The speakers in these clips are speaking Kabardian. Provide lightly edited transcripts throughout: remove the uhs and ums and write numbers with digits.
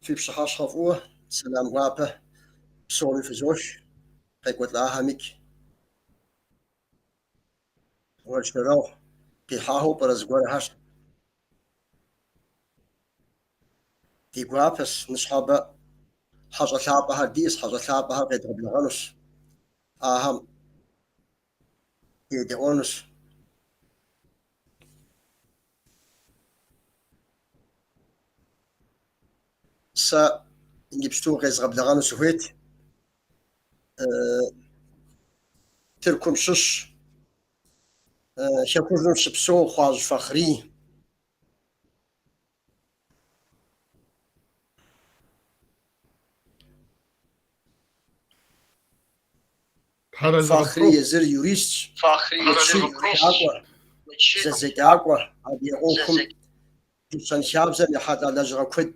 Фи пщыхьэщхьэ фӏыуэ, сэлам гуапэ псоми фызох, къекӏуэлӏахэмикӏ. Уэршэрэгъу къихьахэу пӏэрэ зыгуэрхэр? Ди гуапэщ, ныщхьэбэ хьэщӏэ лъапӏэхэр диӏэщ, хьэщӏэ лъапӏэхэр къедгъэблэгъэнущ. Ахэм дедэӏуэнущ. Сэ иджыпсту къезгъэблэгъэну сыхуейт. Тыркум щыщ, Хэкужьым щыпсэу Хъуажь Фахърий. Фахъри езыр юристщ, тхакӏуэ, зэдзэкӏакӏуэ, адыгэ ӏуэхум ди щэнхабзэм ехьэлӏа лэжьыгъэ куэд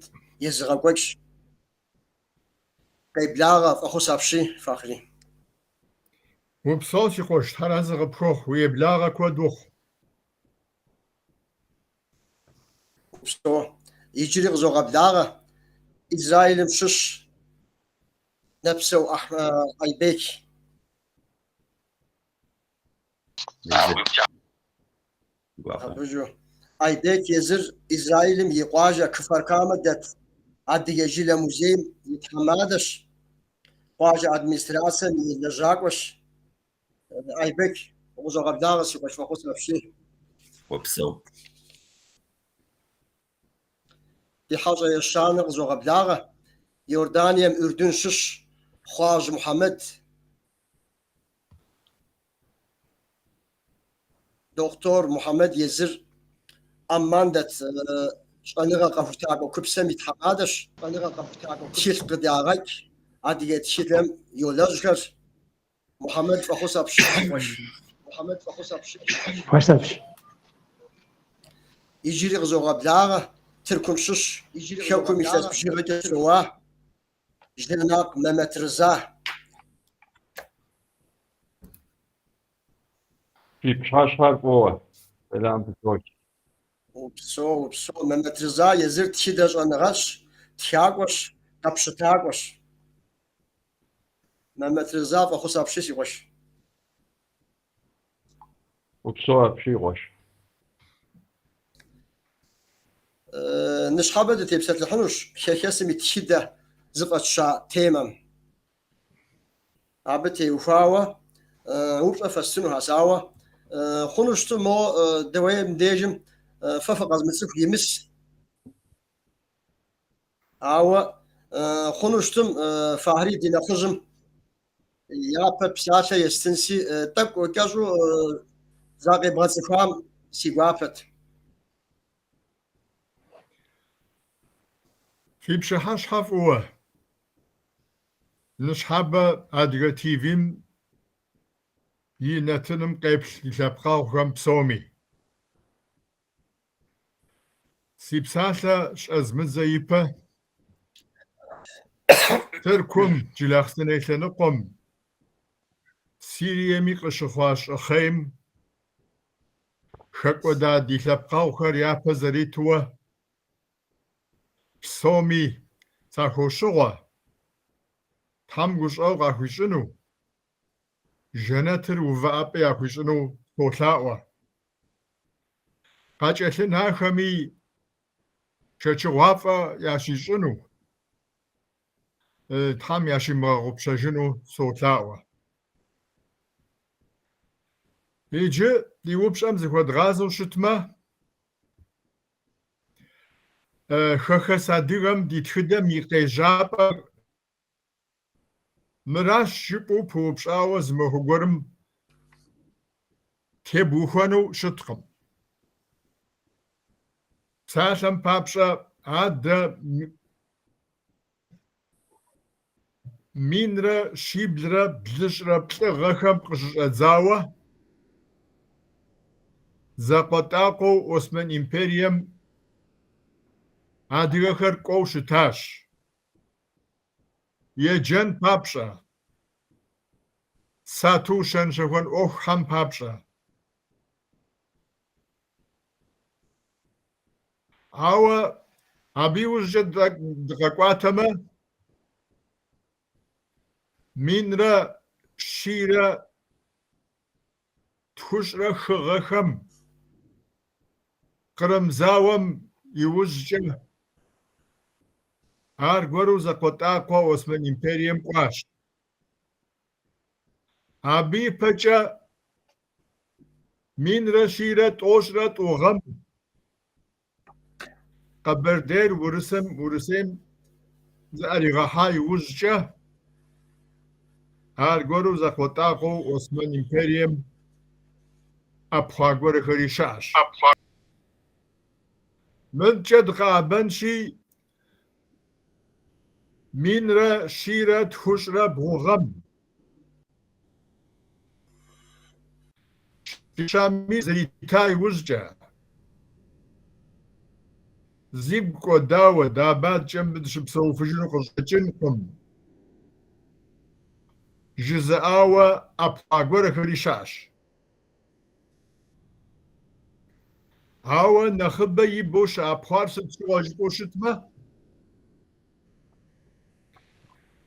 езыгъэкӏуэкӏщ. Къеблагъэ, фӏэхъус апщий, Фахъри. Упсэу, си къуэш, Тхьэразэ къыпхуэхъу, уи еблагъэ куэд ухъу. Упсэу. Иджыри къызогъэблагъэ Израилым щыщ Нэпсэу Айбек. Айбек езыр Израилым и къуажэ Кфар-Камэ дэт Адыгэ жылэ музейм и тхьэмадэщ, къуажэ администрацэм и лэжьакӏуэщ. Айбек, укъызогъэблагъэ, си къуэш, фӏэхъус апщий. Упсэу. Ди хьэщӏэ ещанэр къызогъэблагъэ. Иорданием Ürдün щыщ Хъуажь Мухьэмэд. Доктор Мухьэмэд езыр Амман дэт щӏэныгъэ къэхутакӏуэ купсэм и тхьэмадэщ. Тхылъ къыдагъэкӏ, адыгэ тхыдэм йолэжьхэр. Мухьэмэд фӏэхъус апщий, къуэш. Мухьэмэд фӏэхъус апщий. Фӏэхъус апщий. Иджыри къызогъэблагъэ Тыркум щыщ, Хэкум илъэс бжыгъэкӏэ псэуа Жэнакъ Мэмэт Рыза. Фи пщыхьэщхьэр фӏыуэ, сэлам фызох. Упсэу, упсэу. Мэмэт Рыза езыр тхыдэ щӏэныгъэлӏщ, тхакӏуэщ, къэпщытакӏуэщ. Мэмэт Рыза фӏэхъус апщий, си къуэш. Упсэу апщий, къуэш. Ныщхьэбэ дытепсэлъыхьынущ хэхэсым и тхыдэ зыфӏэтща темэм. Абы теухуауэ упщӏэ фэстынухэщ, ауэ хъуну щыту мо дыуей мыбдежым фэ фыкъэзмыцӏыху имыс. Ауэ хъуну щытым Фахьри ди нэхъыжьым япэ псалъэ естынси, тӏэкӏу кӏэщӏу закъебгъэцӏыхуам си гуапэт. Фи пщыхьэщхьэ фӏыуэ. Ныщхьэбэ Адыгэ ТВ-м и нэтыным къеплъ ди лъэпкъэгъухэм псоми. Си псалъэ щӏэзмыдзэ ипэ, Тыркум, Джылахъстэней лъэныкъуэм, Сириеми къыщыхъуа щӏыхъейм хэкӏуэда ди лъэпкъэгъухэр япэ зэритуэ псоми сахуощыгъуэ, Тхьэм гущӏэгъу къахуищӏыну, жэнэтыр увыӏэпӏэ яхуищӏыну солъаӏуэ. Къакӏэлъынахэми шэчыгъуафӏэ ящищӏыну, Тхьэм ящимыгъэгъупщэжыну солъаӏуэ. Иджы ди упщӏэм зыхуэдгъазэу щытмэ, хэхэс адыгэм ди тхыдэм и къежьапӏэр Мыращ жыпӏэу пыупщӏауэ зы махуэ гуэрым тебухуэну щыткъым. Псалъэм папщӏэ, адэ минрэ щиблрэ блыщӏрэ плӏы гъэхэм къыщыщӏэдзауэ закъуэтӏакъуэу Осмэн империем адыгэхэр кӏуэу щытащ. Еджэн папщӏэ, сату щэн-щэхуэн ӏуэхухэм папщӏэ. Ауэ Абы иужькӏэ дыкъэкӏуатэмэ, 1143 гъэхэм Кърым зауэм иужькӏэ аргуэру закъуэтӏакъуэ Осмэн империем кӏуащ. Абы ипэкӏэ 1192 гъэм Къэбэрдейр Урысейм зыӏэригъэхьа иужькӏэ аргуэру закъуэтӏакъуэу Осмэн империем ӏэпхъуа гуэрхэри щыӏэщ. Мыдкӏэ дыкъэӏэбэнщи, 1143 гъэм Щамил зрита иужькӏэ, зигу кӏуэдауэ дэ абы адэкӏэ мыбы дыщыпсэуфыжыну къыщӏэкӏынкъым, жызыӏауэ ӏэпхъуа гуэрхэри щыӏэщ. Ауэ нэхъыбэ ибэу щыӏэпхъуар сыт щыгъуэ жыпӏэу щытмэ,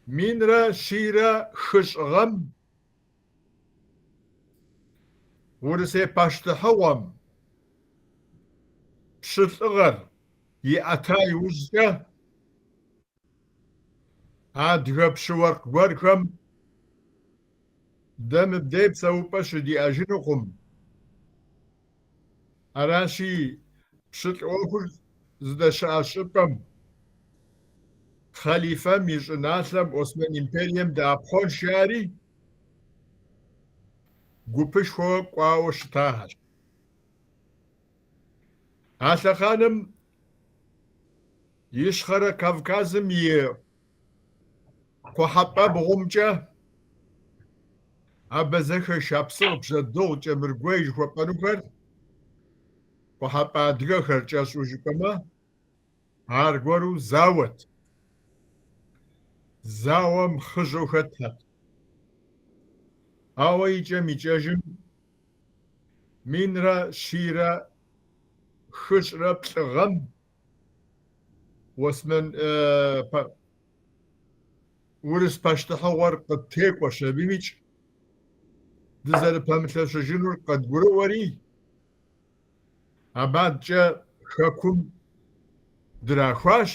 1104 гъэм Урысей пащтыхьыгъуэм пщылӏыгъэр иӏэта иужькӏэ адыгэ пщы-уэркъ гуэрхэм дэ мыбдей псэупӏэ щыдиӏэжынукъым. Аращи, пщылӏ ӏуэхур здэщыӏэ щӏыпӏэм, хъалифэм и щӏыналъэм Осмэн империем дыӏэпхъуэнщ жари, гупышхуэ кӏуауэ щытахэщ. А лъэхъэнэм Ищхъэрэ Кавказым и къухьэпӏэбгъумкӏэ Абэзэхэ, Шапсыгъ, Бжьэдыгъу, Кӏэмыргуей жыхуэпӏэнухэр, къухьэпӏэ адыгэхэр кӏэщӏу жыпӏэмэ, аргуэру зауэт. Зауэм хъыжьэу хэтхэт. Ауэ икӏэм-икӏэжым 1143 гъэм Уэсмэн урыс пащтыхьыгъуэр къыттекӏуэщ абимикӏ, дызэрыпэмылъэщыжынур къыдгурыӏуэри, абы адэкӏэ хэкум драхуащ,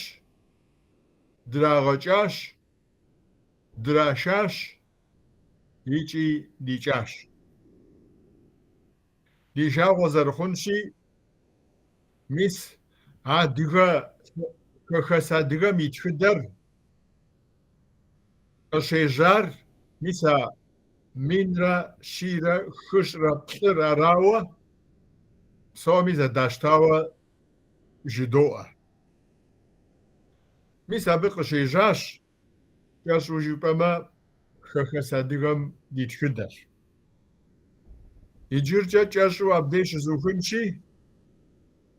драгъэкӏащ, драшащ икӏи дикӏащ. Ди жагъуэ зэрыхъунщи, мис адыгэ хэхэс адыгэм и тхыдэр къыщежьар мис а 1143-р арауэ псоми зэдащтауэ жыдоӏэ. Мис абы къыщежьащ, кӏэщӏу жыпӏэмэ, хэхэс адыгэм ди тхыдэр. Иджыркӏэ кӏэщӏу абдей щызухынщи,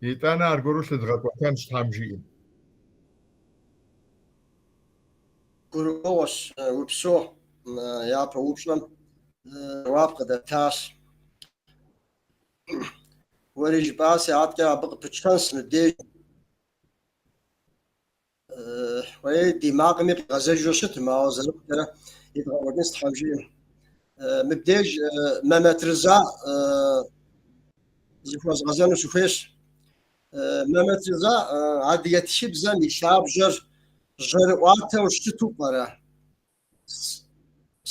итӏанэ аргуэру лъыдгъэкӏуэтэнщ, Тхьэм жиӏэм. Гурыӏуэгъуэщ, упсэу, япэ упщӏэм жэуап къыдэптащ. Уэри жыпӏащи, адэкӏэ абы къыпытщэнщ мыбдеж. Уей, ди макъми къигъэзэжу щытым, ауэ зэрыхъукӏэрэ едгъэкӏуэкӏынщ, Тхьэм жиӏэм. Мыбдеж Мэмэт Рыза зыхуэзгъэзэну сыхуейщ. Мэмэт Рыза, адыгэ тхыбзэм и лъабжьэр жьэрыӏуатэу щыту пӏэрэ?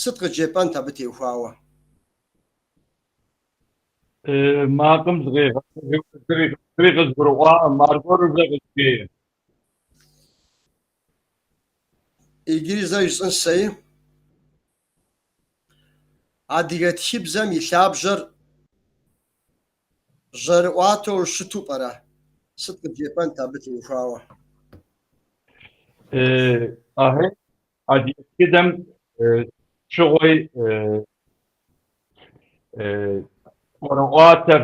Сыт къыджепӏэнт абы теухуауэ? Макъым зыкъигъэзэжу зыри къызгурыӏуакъым, аргуэру зэ къызжеӏэ. Иджыри зэ жысӏэнщ сэри. Адыгэ тхыбзэм и лъабжьэр жьэрыӏуатэу щыту пӏэрэ? Сыт къыджепӏэнт абы теухуауэ? Ахьей, адыгэ тхыдэм щыгъуи ӏуэрыӏуатэр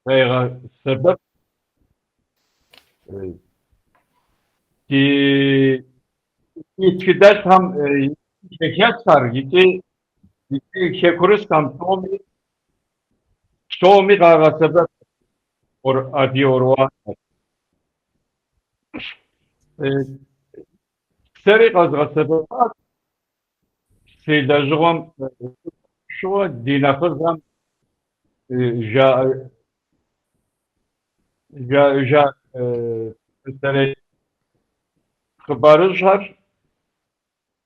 къегъэсэбэп. Ди тхыдэлӏхэм хэхэсхэр икӏи хэкурысхэм псоми къагъэсэбэп адыгэ ӏуэрыӏуатэр. Сэри къэзгъэсэбэпащ си лэжьыгъэм щыгъуэ ди нэхъыжьхэм жаӏэжа пасэрей хъыбарыжьхэр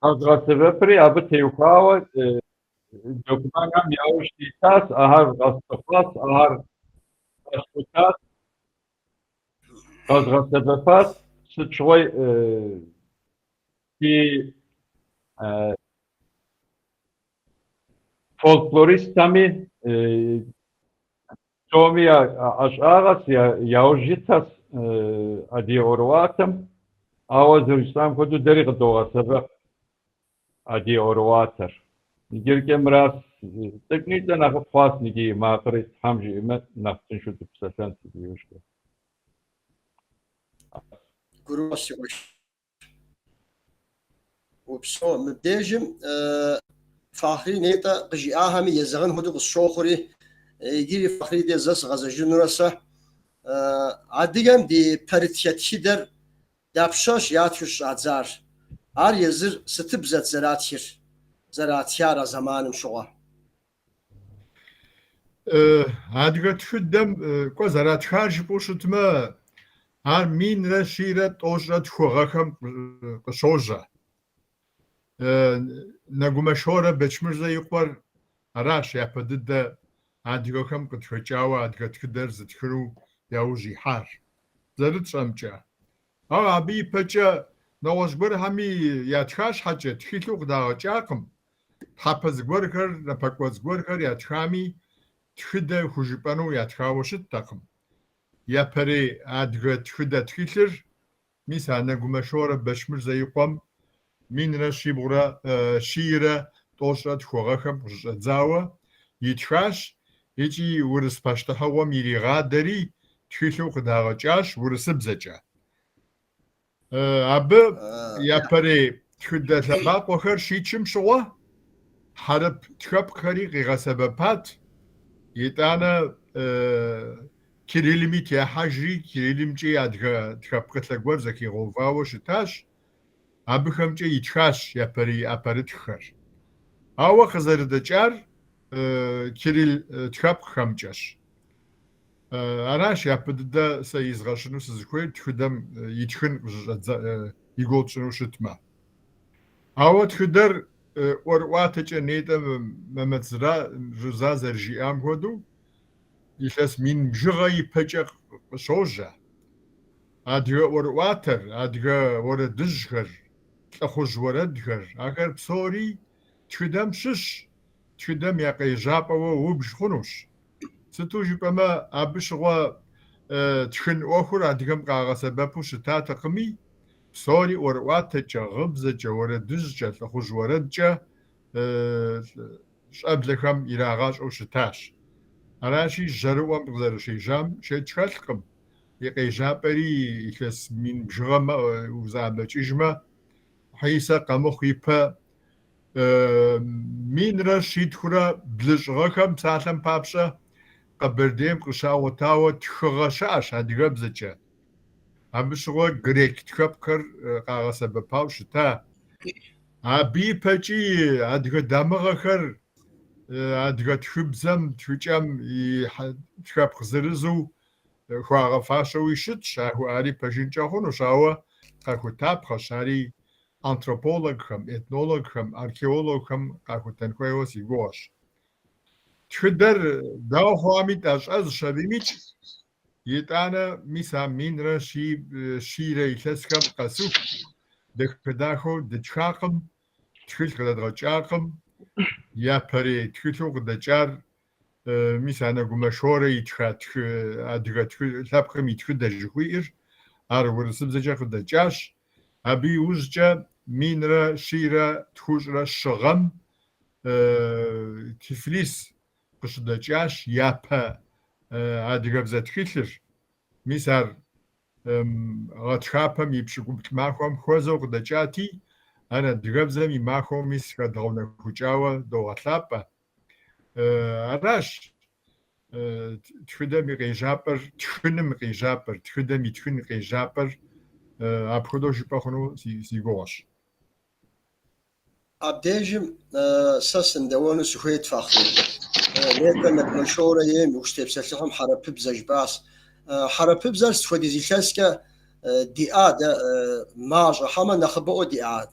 къэзгъэсэбэпри абы теухуауэ документхэм яужь ситащ, ахэр къэслъыхъуащ, ахэр къэсхутащ, къэзгъэсэбэпащ. Сыт щыгъуи ди фольклористхэми псоми я ӏэщӏагъэщ, яужь итхэщ адыгэ ӏуэрыӏуатэм, ауэ зэрыжысӏам хуэдэу дэри къыдогъэсэбэп адыгэ ӏуэрыӏуатэр. Иджыркӏэ мыращ, тӏэкӏунитӏэ нэхъыфӏ хъуащ иджы и макъри, Тхьэм жиӏэмэ, нэхъ тыншу дыпсэлъэнщ иджы иужькӏэ. Гурыӏуэщ, си къуэш. Упсэу. Мыбдежым Фахъри нетӏэ къыжиӏахэми езэгъын хуэдэу къысщохъури, иджыри Фахъри де зэ сыгъэзэжынурэ сэ адыгэм ди пэрытхэ тхыдэр дапщэщ ятхыу щыщӏадзар? Ар езыр сытыбзэт зэратхыр, зэратхар а зэманым щыгъуэ? Адыгэ тхыдэм кӏуэ зэратхар жыпӏэу щытмэ, ар минрэ щийрэ тӏощӏрэ тху гъэхэм къыщожьэ. Нэгумэ Шорэ Бэчмырзэ и къуэр аращ япэ дыдэ адыгэхэм къытхэкӏауэ адыгэ тхыдэр зытхыну яужь ихьар, зэрытщӏэмкӏэ. Ауэ абы ипэкӏэ нэгъуэщӏ гуэрхэми ятха щхьэкӏэ тхылъу къыдагъэкӏакъым. Тхьэпэ зыгуэрхэр, напэкӏуэцӏ гуэрхэр ятхами, тхыдэ хужыпӏэну ятхауэ щыттэкъым. Япэрей адыгэ тхыдэ тхылъыр мис а Нэгумэ Шорэ Бэчмырзэ и къуэм минрэ щибгъурэ щийрэ тӏощӏрэ тху гъэхэм къыщыщӏэдзауэ итхащ икӏи урыс пащтыхьыгъуэм иригъадэри тхылъу къыдагъэкӏащ урысыбзэкӏэ. Абы япэрей тхыдэ лъэбакъуэхэр щичым щыгъуэ хьэрып тхэпкъхэри къигъэсэбэпат, итӏанэ кириллми техьэжри, кириллымкӏи адыгэ тхэпкъылъэ гуэр зэхигъэувауэ щытащ, абыхэмкӏэ итхащ япэрей ӏэпэрытххэр. Ауэ къызэрыдэкӏар кирилл тхэпкъхэмкӏэщ. Аращ япэ дыдэ сэ изгъэщыну сызыхуейр тхыдэм итхын къыщыщӏэдза и гугъу тщӏыну щытмэ. Ауэ тхыдэр ӏуэрыӏуатэкӏэ нетӏэ Мэмэт Рыза зэрыжиӏам хуэдэу илъэс мин бжыгъэ ипэкӏэ къыщожьэ. Адыгэ ӏуэрыӏуатэр, адыгэ уэрэдыжьхэр, лӏыхъужь уэрэдхэр, ахэр псори тхыдэм щыщ, тхыдэм я къежьапӏэуэ убж хъунущ. Сыту жыпӏэмэ, абы щыгъуэ тхын ӏуэхур адыгэм къагъэсэбэпу щытатэкъыми, псори ӏуэрыӏуатэкӏэ, гъыбзэкӏэ, уэрэдыжькӏэ, лӏыхъужь уэрэдкӏэ щӏэблэхэм ирагъащӏэу щытащ. Аращи, жьэрыӏуэм къызэрыщежьам шэч хэлъкъым, и къежьапӏэри илъэс мин бжыгъэм узэӏэбэкӏыжмэ, Хьисэ къэмыхъу ипэ минрэ щитхурэ блыщӏ гъэхэм псалъэм папщӏэ Къэбэрдейм къыщагъуэтауэ тхыгъэ щыӏэщ адыгэбзэкӏэ. Абы щыгъуэ грек тхэпкъхэр къагъэсэбэпауэ щыта. Абы ипэкӏи адыгэ дамыгъэхэр адыгэ тхыбзэм, тхыкӏэм и тхэпкъ зырызу хуагъэфащэуи щытщ, ари пэжынкӏэ хъунущ, ауэ къэхутапхъэщ, ари антропологхэм, этнологхэм, археологхэм къахутэн хуейуэ си гугъэщ. Тхыдэр дауэ хъуами тӏэщӏэзщ абимикӏ, итӏанэ мис а минрэ щийрэ илъэсхэм къэсыху дахэ-дахэу дытхакъым, тхылъ къыдэдгъэкӏакъым, япэрей тхылъу къыдэкӏар Мис а Нэгумэ Шорэ итха адыгэ лъэпкъым и тхыдэ жыхуиӏэр, ар урысыбзэкӏэ къыдэкӏащ. Абы иужькӏэ минрэ щийрэ тхущӏрэ щы гъэм Тифлис къыщыдэкӏащ япэ адыгэбзэ тхылъыр. Мис ар гъатхапэм и пщыкӏуплӏ махуэм хуэзэу къыдэкӏати, ар адыгэбзэм и махуэу мис хэдгъэунэхукӏауэ догъэлъапӏэ. Аращ тхыдэм и къежьапӏэр, тхыным и къежьапӏэр, тхыдэм и тхын и къежьапӏэр Апхуэдэу жыпӏэ хъуну си гугъэщ. Абдежым сэ сындэуэну сыхуейт, Фахъри. Нетӏэ Нэгумэ Шорэ ейм ущытепсэлъыхьым хьэрыпыбзэ жыпӏащ. Хьэрыпыбзэр сыт хуэдиз илъэскӏэ диӏа дэ мащӏэ, хьэмэ нэхъыбэӏуэ диӏа?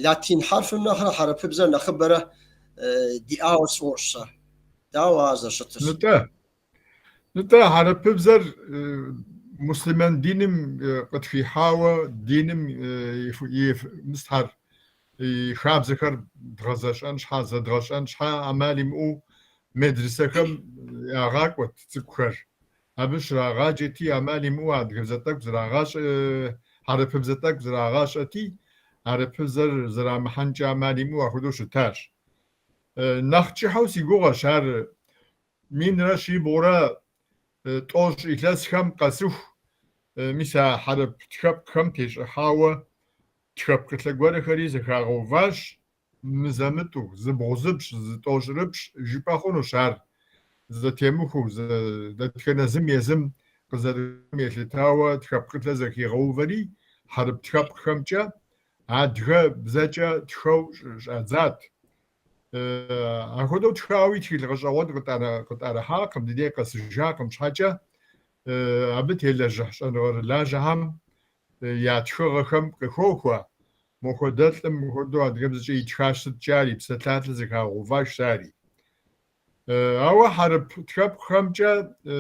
Латин хьэрфым нэхърэ хьэрыпыбзэр нэхъыбэрэ диӏауэ сфӏощӏ сэ. Дауэ ар зэрыщытыр? Нтӏэ. Нтӏэ, хьэрыпыбзэр муслъымэн диным къытхихьауэ, диным и мыстхьэр, и хабзэхэр дгъэзэщӏэн щхьэ, зэдгъэщӏэн щхьэ ӏэмал имыӏэу медресэхэм ягъакӏуэт цӏыкӏухэр. Абы щрагъаджэти, ӏэмал имыӏэу адыгэбзэ тӏэкӏу зрагъащӏэ, хьэрыпыбзэ тӏэкӏу зрагъащӏэти, хьэрыпыбзэр зэрамыхьэнкӏэ ӏэмал имыӏэу апхуэдэу щытащ. Нэхъ кӏыхьу си гугъэщ ар минрэ щибгъурэ тӏощӏ илъэсхэм къэсыху мис а хьэрып тхэпкъхэм тещӏыхьауэ тхэпкъылъэ гуэрхэри зэхагъэуващ, мызэ-мытӏэу, зыбгъу-зыпщӏ, зы тӏощӏырыпщӏ жыпӏэ хъунущ ар зэтемыхуэу, дэтхэнэ зым езым къызэрым елъытауэ тхэпкъылъэ зэхигъэувэри, хьэрып тхэпкъхэмкӏэ адыгэ бзэкӏэ тхэу щӏадзат. Апхуэдэу тхауи тхылъ гъэщӏэгъуэн къытӏэрыхьакъым, ди дей къэсыжакъым щхьэкӏэ, абы телэжьыхь щӏэныгъэрылажьэхэм я тхыгъэхэм къыхохуэ, мохуэдэлӏым мыхуэдэу адыгэбзэкӏэ итхащ сыт жари, псалъалъэ зэхагъэуващ жари. Ауэ хьэрып тхэпкъхэмкӏэ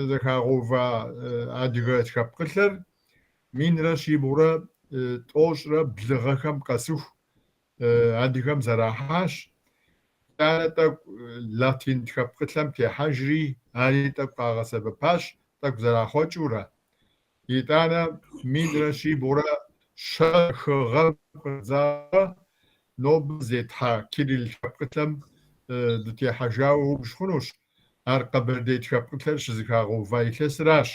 зэхагъэува адыгэ тхэпкъылъэр минрэ щибгъурэ тӏощӏрэ блы гъэхэм къэсыху адыгэм зэрахьащ. Итӏанэ тӏэкӏу латин тхэпкъылъэм техьэжри, ари тӏэкӏу къагъэсэбэпащ, тӏэкӏу зэрахъуэкӏыурэ. Итӏанэ минрэ щибгъурэ щэ хы гъэм къыщӏэдзауэ нобэ зетхьэ кирилл тхэпкъылъэм дытехьэжауэ убж хъунущ, ар къэбэрдей тхэпкъылъэр щызэхагъэува илъэсыращ.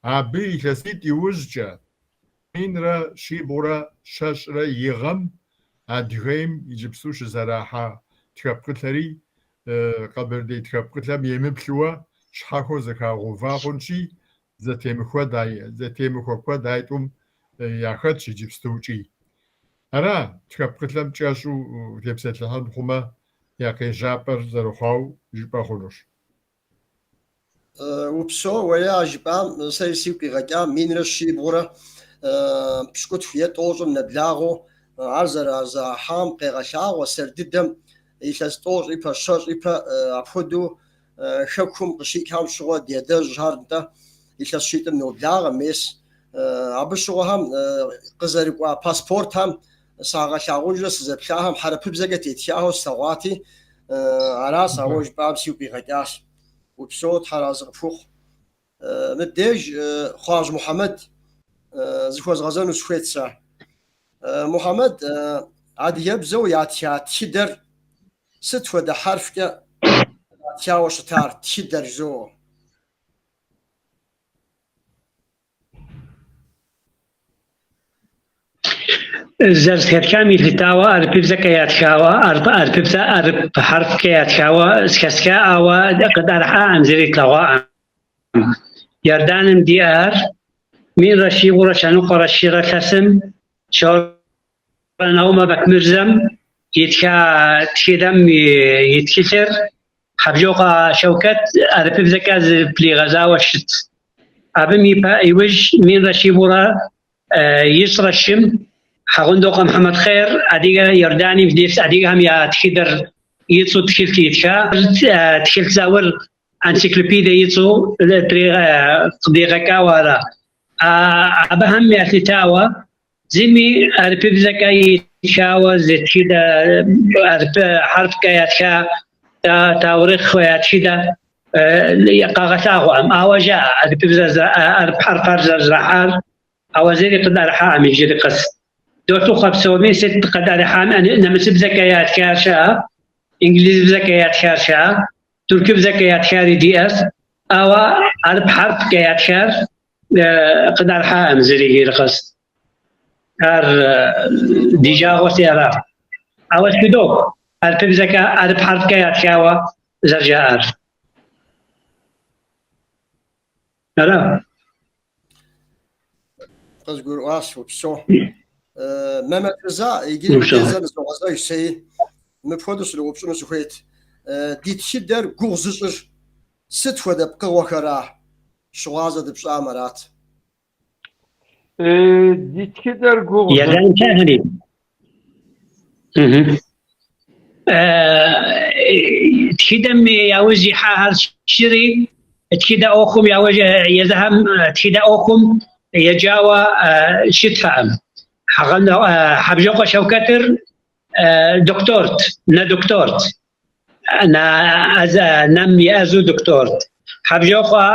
Абы илъэситӏ иужькӏэ, минрэ щибгъурэ щэщӏрэ и гъэм Адыгейм иджыпсту щызэрахьэ тхэпкъылъэри къэбэрдей тхэпкъылъэм емыплъыуэ щхьэхуэу зэхагъэува хъунщи, зэтемыхуэ куэд айтӏум яхэтщ иджыпстукӏи. Ара, тхэпкъылъэм кӏэщӏу утепсэлъыхьын хъумэ, я къежьапӏэр зэрыхъуау жыпӏэ хъунущ. Упсэу, уэри а жыпӏам сэри сигу къигъэкӏам минрэ щибгъурэ пщыкӏутху е тӏощӏым нэблагъэу ар зэрызэрахьам къегъэлъагъуэ сэр дыдэм илъэс тӏощӏ ипэ, щэщӏ ипэ апхуэдэу хэкум къыщикӏхэм щыгъуэ ди адэжьхэр нтӏэ илъэс щитӏым ноблагъэ, мес. Абы щыгъуэхэм къызэрыкӏуа паспортхэм сагъэлъагъужрэ сызэплъахэм хьэрыпыбзэкӏэ тетхахэу слъэгъуати, аращ а уэ жыпӏам сигу къигъэкӏащ. Упсэу, Тхьэр арэзы къыпхухъу. Мыбдеж Хъуажь Мухьэмэд зыхуэзгъэзэну сыхуейт сэ. Мухьэмэд, адыгэбзэу ятха тхыдэр сыт хуэдэ хьэрфкӏэ ятхауэ щытар тхыдэр жызоӏэ? Зэрызэхэсхам елъытауэ ӏэрыпыбзэкӏэ ятхауэ, ӏэрыпыбзэ ӏэрып хьэрфкӏэ ятхауэ зэхэсха, ауэ къытӏэрыхьаӏым, зыри тлъэгъуаӏым. Иорданым диӏэр минрэ щибгъурэ щэныкъуэрэ щырэ илъэсым Шорэ Наумэ Бэчмырзэм итха тхыдэм и тхылъыр Хьэбжокъуэ Шэукэт ӏэрыпыбзэкӏэ зыблигъэзауэ щыт. Абым ипэ иужь минрэ щибгъурэ ищӏрэ щым Хьэгъундокъуэ Мухьэмэд-Хъер адыгэ Иорданием дэс адыгэхэм я тхыдэр ицӏу тхылъ итха. Тхылъ заур энциклопедие ицӏу къыдигъэкӏауэ ара. Абыхэм ялъытауэ зыми ӏэрыпыбзэкӏэ итхауэ зы тхыдэ ӏэрып хьэрфкӏэ ятха таурыхъ я тхыдэ къагъэлъагъуэкъым. Ауэ жаӏэ ӏэрыпыбзэ ӏэрып хьэрфхэр зэрызэрахьар, ауэ зыри къытӏэрыхьакъым иджыри къэс. Долъыхъуэ псоми сыт къытӏэрыхьам нэмыцыбзэкӏэ ятхар щыӏэ, инглизыбзэкӏэ ятхар щыӏэ, тыркубзэкӏэ ятхари диӏэщ, ауэ ӏэрып хьэрфкӏэ ятхар къытӏэрыхьакъым зыри иджыри къэс. Ар ди жагъуэти ара. Ауэ тхыдэу ӏэрыпыбзэкӏэ ӏэрып хьэрфкӏэ ятхауэ зэрыжаӏэр. Ара? Къызгурыӏуащ, упсэу. Мэмэт Рыза, иджыри мыбдеж зэ нызогъэзэж сэри. Мыпхуэдэу сыноупщӏыну сыхуейт. Ди тхыдэр гугъу зыщӏыр сыт хуэдэ пкъыгъуэхэра? Щыгъуазэ дыпщӏам арат. Ди тхыдэр гугъу Елантэхэри. Тхыдэм яужь ихьахэр щыри, тхыдэ ӏуэхум яужь езыхэм тхыдэ ӏуэхум еджауэ щытхэкъым. Хьэбжокъуэ Шэукэтыр докторт, нэ докторт. Нэм еӏэзэу докторт. Хьэбжокъуэ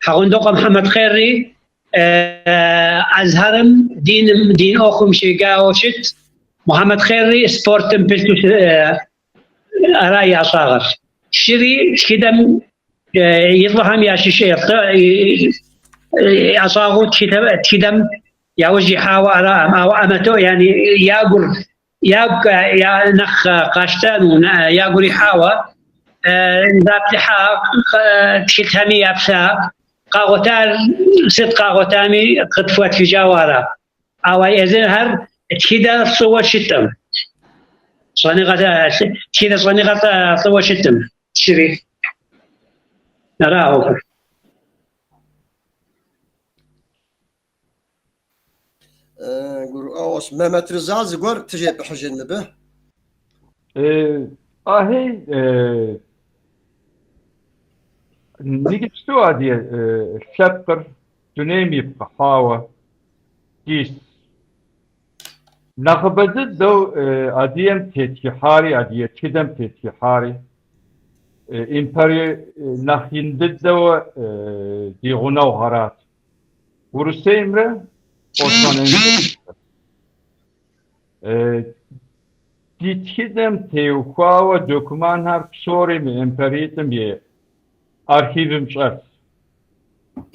Хьэгъундокъуэ Мухьэмэд Хъерри Азхьэрым диным дин ӏуэхум щеджауэ щыт. Мухьэмэд Хъерри спортым пылъу ара и ӏэщӏагъэр. Щыри тхыдэм и лӏыхэм ящыщ ӏэщӏагъэу тхыдэм яужь ихьауэ араӏым, ауэ аматёр, яни я гур ягу я нэхъ къащтэну, я гур ихьауэ, заплъыхьа тхылъхэми яплъа, къагъуэтар сыт къагъуэтами къытхуатхыжауэ ара. Ауэ езыхэр тхыдэ лӏыуэ щытӏым. Щӏэныгъэ, тхыдэ щӏэныгъэ лӏыуэ щытӏым. Щыри. Ара ӏуэхур. Гурыӏуэгъуэщ. Мэмэт Рыза зыгуэр тыжепӏыхьыжын мыбы? Ахей, иджыпсту адыгэ лъэпкъыр дунейм ипхъыхьауэ дис. Нэхъыбэ дыдэу адыгэм тетхыхьари, адыгэ тхыдэм тетхыхьари империе нэхъ ин дыдэу ди гъунэгъухэрат. Урысеймрэ Осман империемрэ. Ди тхыдэм теухуауэ документхэр псори мы империитӏым и архивым щӏэлъщ.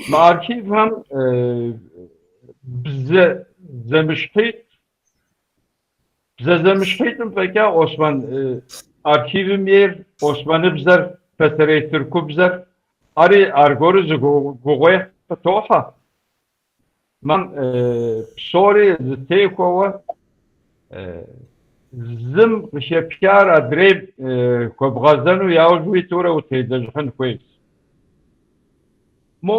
Мы архивхэм бзэ зэмыщхьитӏ, бзэ зэмыщхьитӏым фӏэкӏа Осман архивым ейр, османыбзэр, пасэрей тыркубзэр, ари аргуэру зы гугъуехь къытохьэ. Мам псори зытехуэуэ зым къыхэпхар адрейм хуэбгъэзэну яужь уитурэ утелэжьыхьын хуейщ. Мо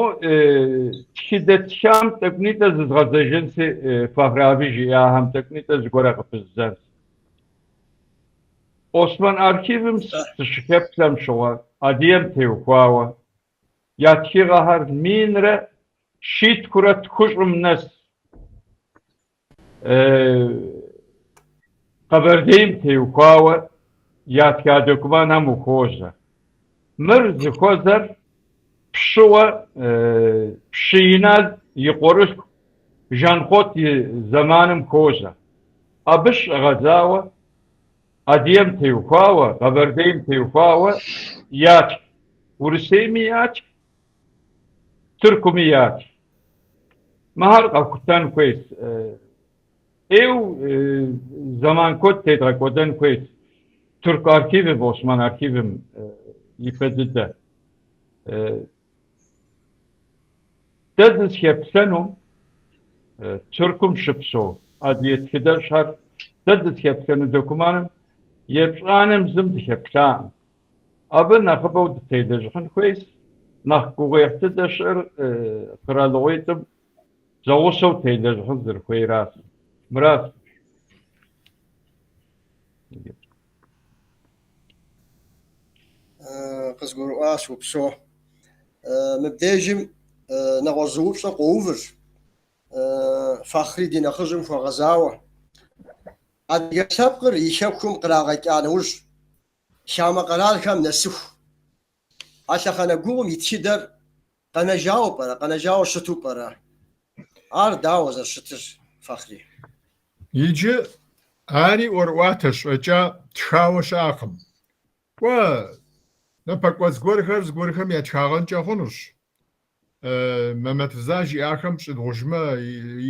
тхыдэ тхам тӏэкӏунитӏэ зызгъэзэжынси, Фахъри аби жиӏахэм тӏэкӏунитӏэ зыгуэрэ къыпыздзэнщ. Осман архивым сыщыхэплъэм щыгъуэ адыгэм теухуауэ я тхыгъэхэр минрэ щитхурэ тхущӏым нэс Къэбэрдейм теухуауэ ятха документхэм ухуозэ. Мыр зыхуэзэр пщыуэ пщы Инал и къуэрылъху Жанхъуэт и зэманым хуозэ. Абы щыщӏэгъэдзауэ адыгэм теухуауэ, Къэбэрдейм теухуауэ ятх. Урысейми ятх, Тыркуми ятх. Мыхэр къэхутэн хуейщ. ӏейуэ зэман куэд тедгъэкӏуэдэн хуейщ. Тырку архивым, Осман архивым ипэ дыдэ. Дэ дызыхэплъэну Тыркум щыпсэу адыгэ тхыдэжьхэр дэ дызыхэплъэну документым епщӏанэм зым дыхэплъакъым. Абы нэхъыбэу дытелэжьыхьын хуейщ, нэхъ гугъуехь дыдэ щыӏэр къэралыгъуитӏым зэгъусэу телэжьыхьын зэрыхуейращ. Мыращ. Къызгурыӏуащ, упсэу. Мыбдежым нэгъуэщӏ зы упщӏэ къоувыр, Фахъри ди нэхъыжьым хуэгъэзауэ. Адыгэ лъэпкъыр и хэкум кърагъэкӏа нэужь, хамэ къэралхэм нэсыху, а лъэхъэнэ гугъум и тхыдэр къэнэжауэ пӏэрэ, къэнэжауэ щыту пӏэрэ? Ар дауэ зэрыщытыр, Фахъри? Иджы ари ӏуэрыӏуатэщ фӏэкӏа тхауэ щыӏэкъым. Кӏуэ, напэкӏуэцӏ гуэрхэр зыгуэрхэм ятхагъэнкӏэ хъунущ. Мэмэт Рыза жиӏахэм щӏыдгъужмэ,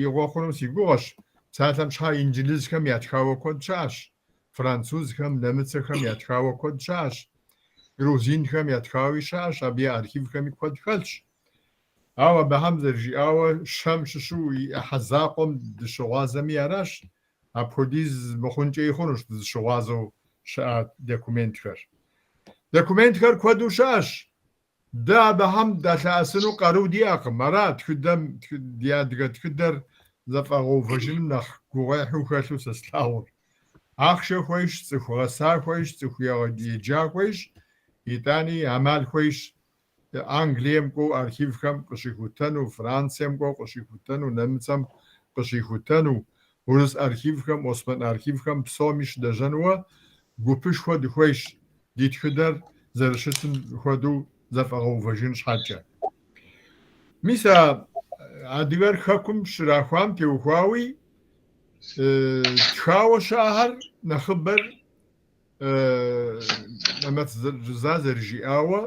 игъуэ хъуну си гугъэщ. Псалъэм щхьа инджылызхэм ятхауэ куэд щыӏэщ, французхэм, нэмыцэхэм ятхауэ куэд щыӏэщ, грузинхэм ятхауи щыӏэщ, абы я архивхэми куэд хэлъщ. Ауэ абыхэм зэрыжиӏауэ, щэм щыщу и ӏыхьэ закъуэм дыщыгъуазэми аращ, апхуэдиз мыхъункӏэи хъунущ дызыщыгъуазэу щыӏэ документхэр. Документхэр куэду щыӏэщ. Дэ абыхэм далъэӏэсыну къару диӏэкъым. Ара тхыдэм, ди адыгэ тхыдэр зэфӏэгъэувэжыным нэхъ гугъуехьу хэлъу сэ слъагъур. Ахъшэ хуейщ, цӏыху гъэса хуейщ, цӏыху еджа хуейщ, итӏани ӏэмал хуейщ Англием кӏуэу архивхэм къыщихутэну, Францием кӏуэу къыщихутэну, нэмыцэм къыщихутэну, урыс архивхэм, осмэн архивхэм псоми щылэжьэнуэ гупышхуэ дыхуейщ ди тхыдэр зэрыщытым хуэдэу зэфӏэгъэувэжын щхьэкӏэ. Мис а адыгэр хэкум щрахуам теухуауи тхауэ щыӏэхэр нэхъыбэр Мэмэт Рыза зэрыжиӏауэ,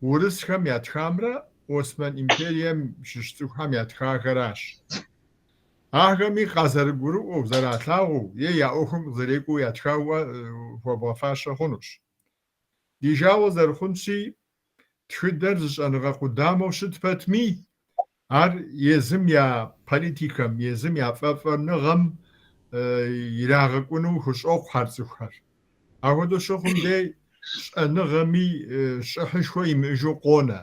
урысхэм ятхамрэ Осмэн империем щыщ цӏыхухэм ятхахэращ. Ахэми къазэрыгурыӏуэу, зэралъагъуу е я ӏуэхум къызэрекӏуэу ятхауэ хуэбгъэфащэ хъунущ. Ди жагъуэ зэрыхъунщи, тхыдэр зы щӏэныгъэ къудамэу щыт пэтми, ар езым я политикэм, езым я фӏэфӏэныгъэм ирагъэкӏуну хущӏокъухэр цӏыхухэр. Апхуэдэу щыхъум дей щӏэныгъэми щӏыхьышхуэ имыӏэжу къонэ.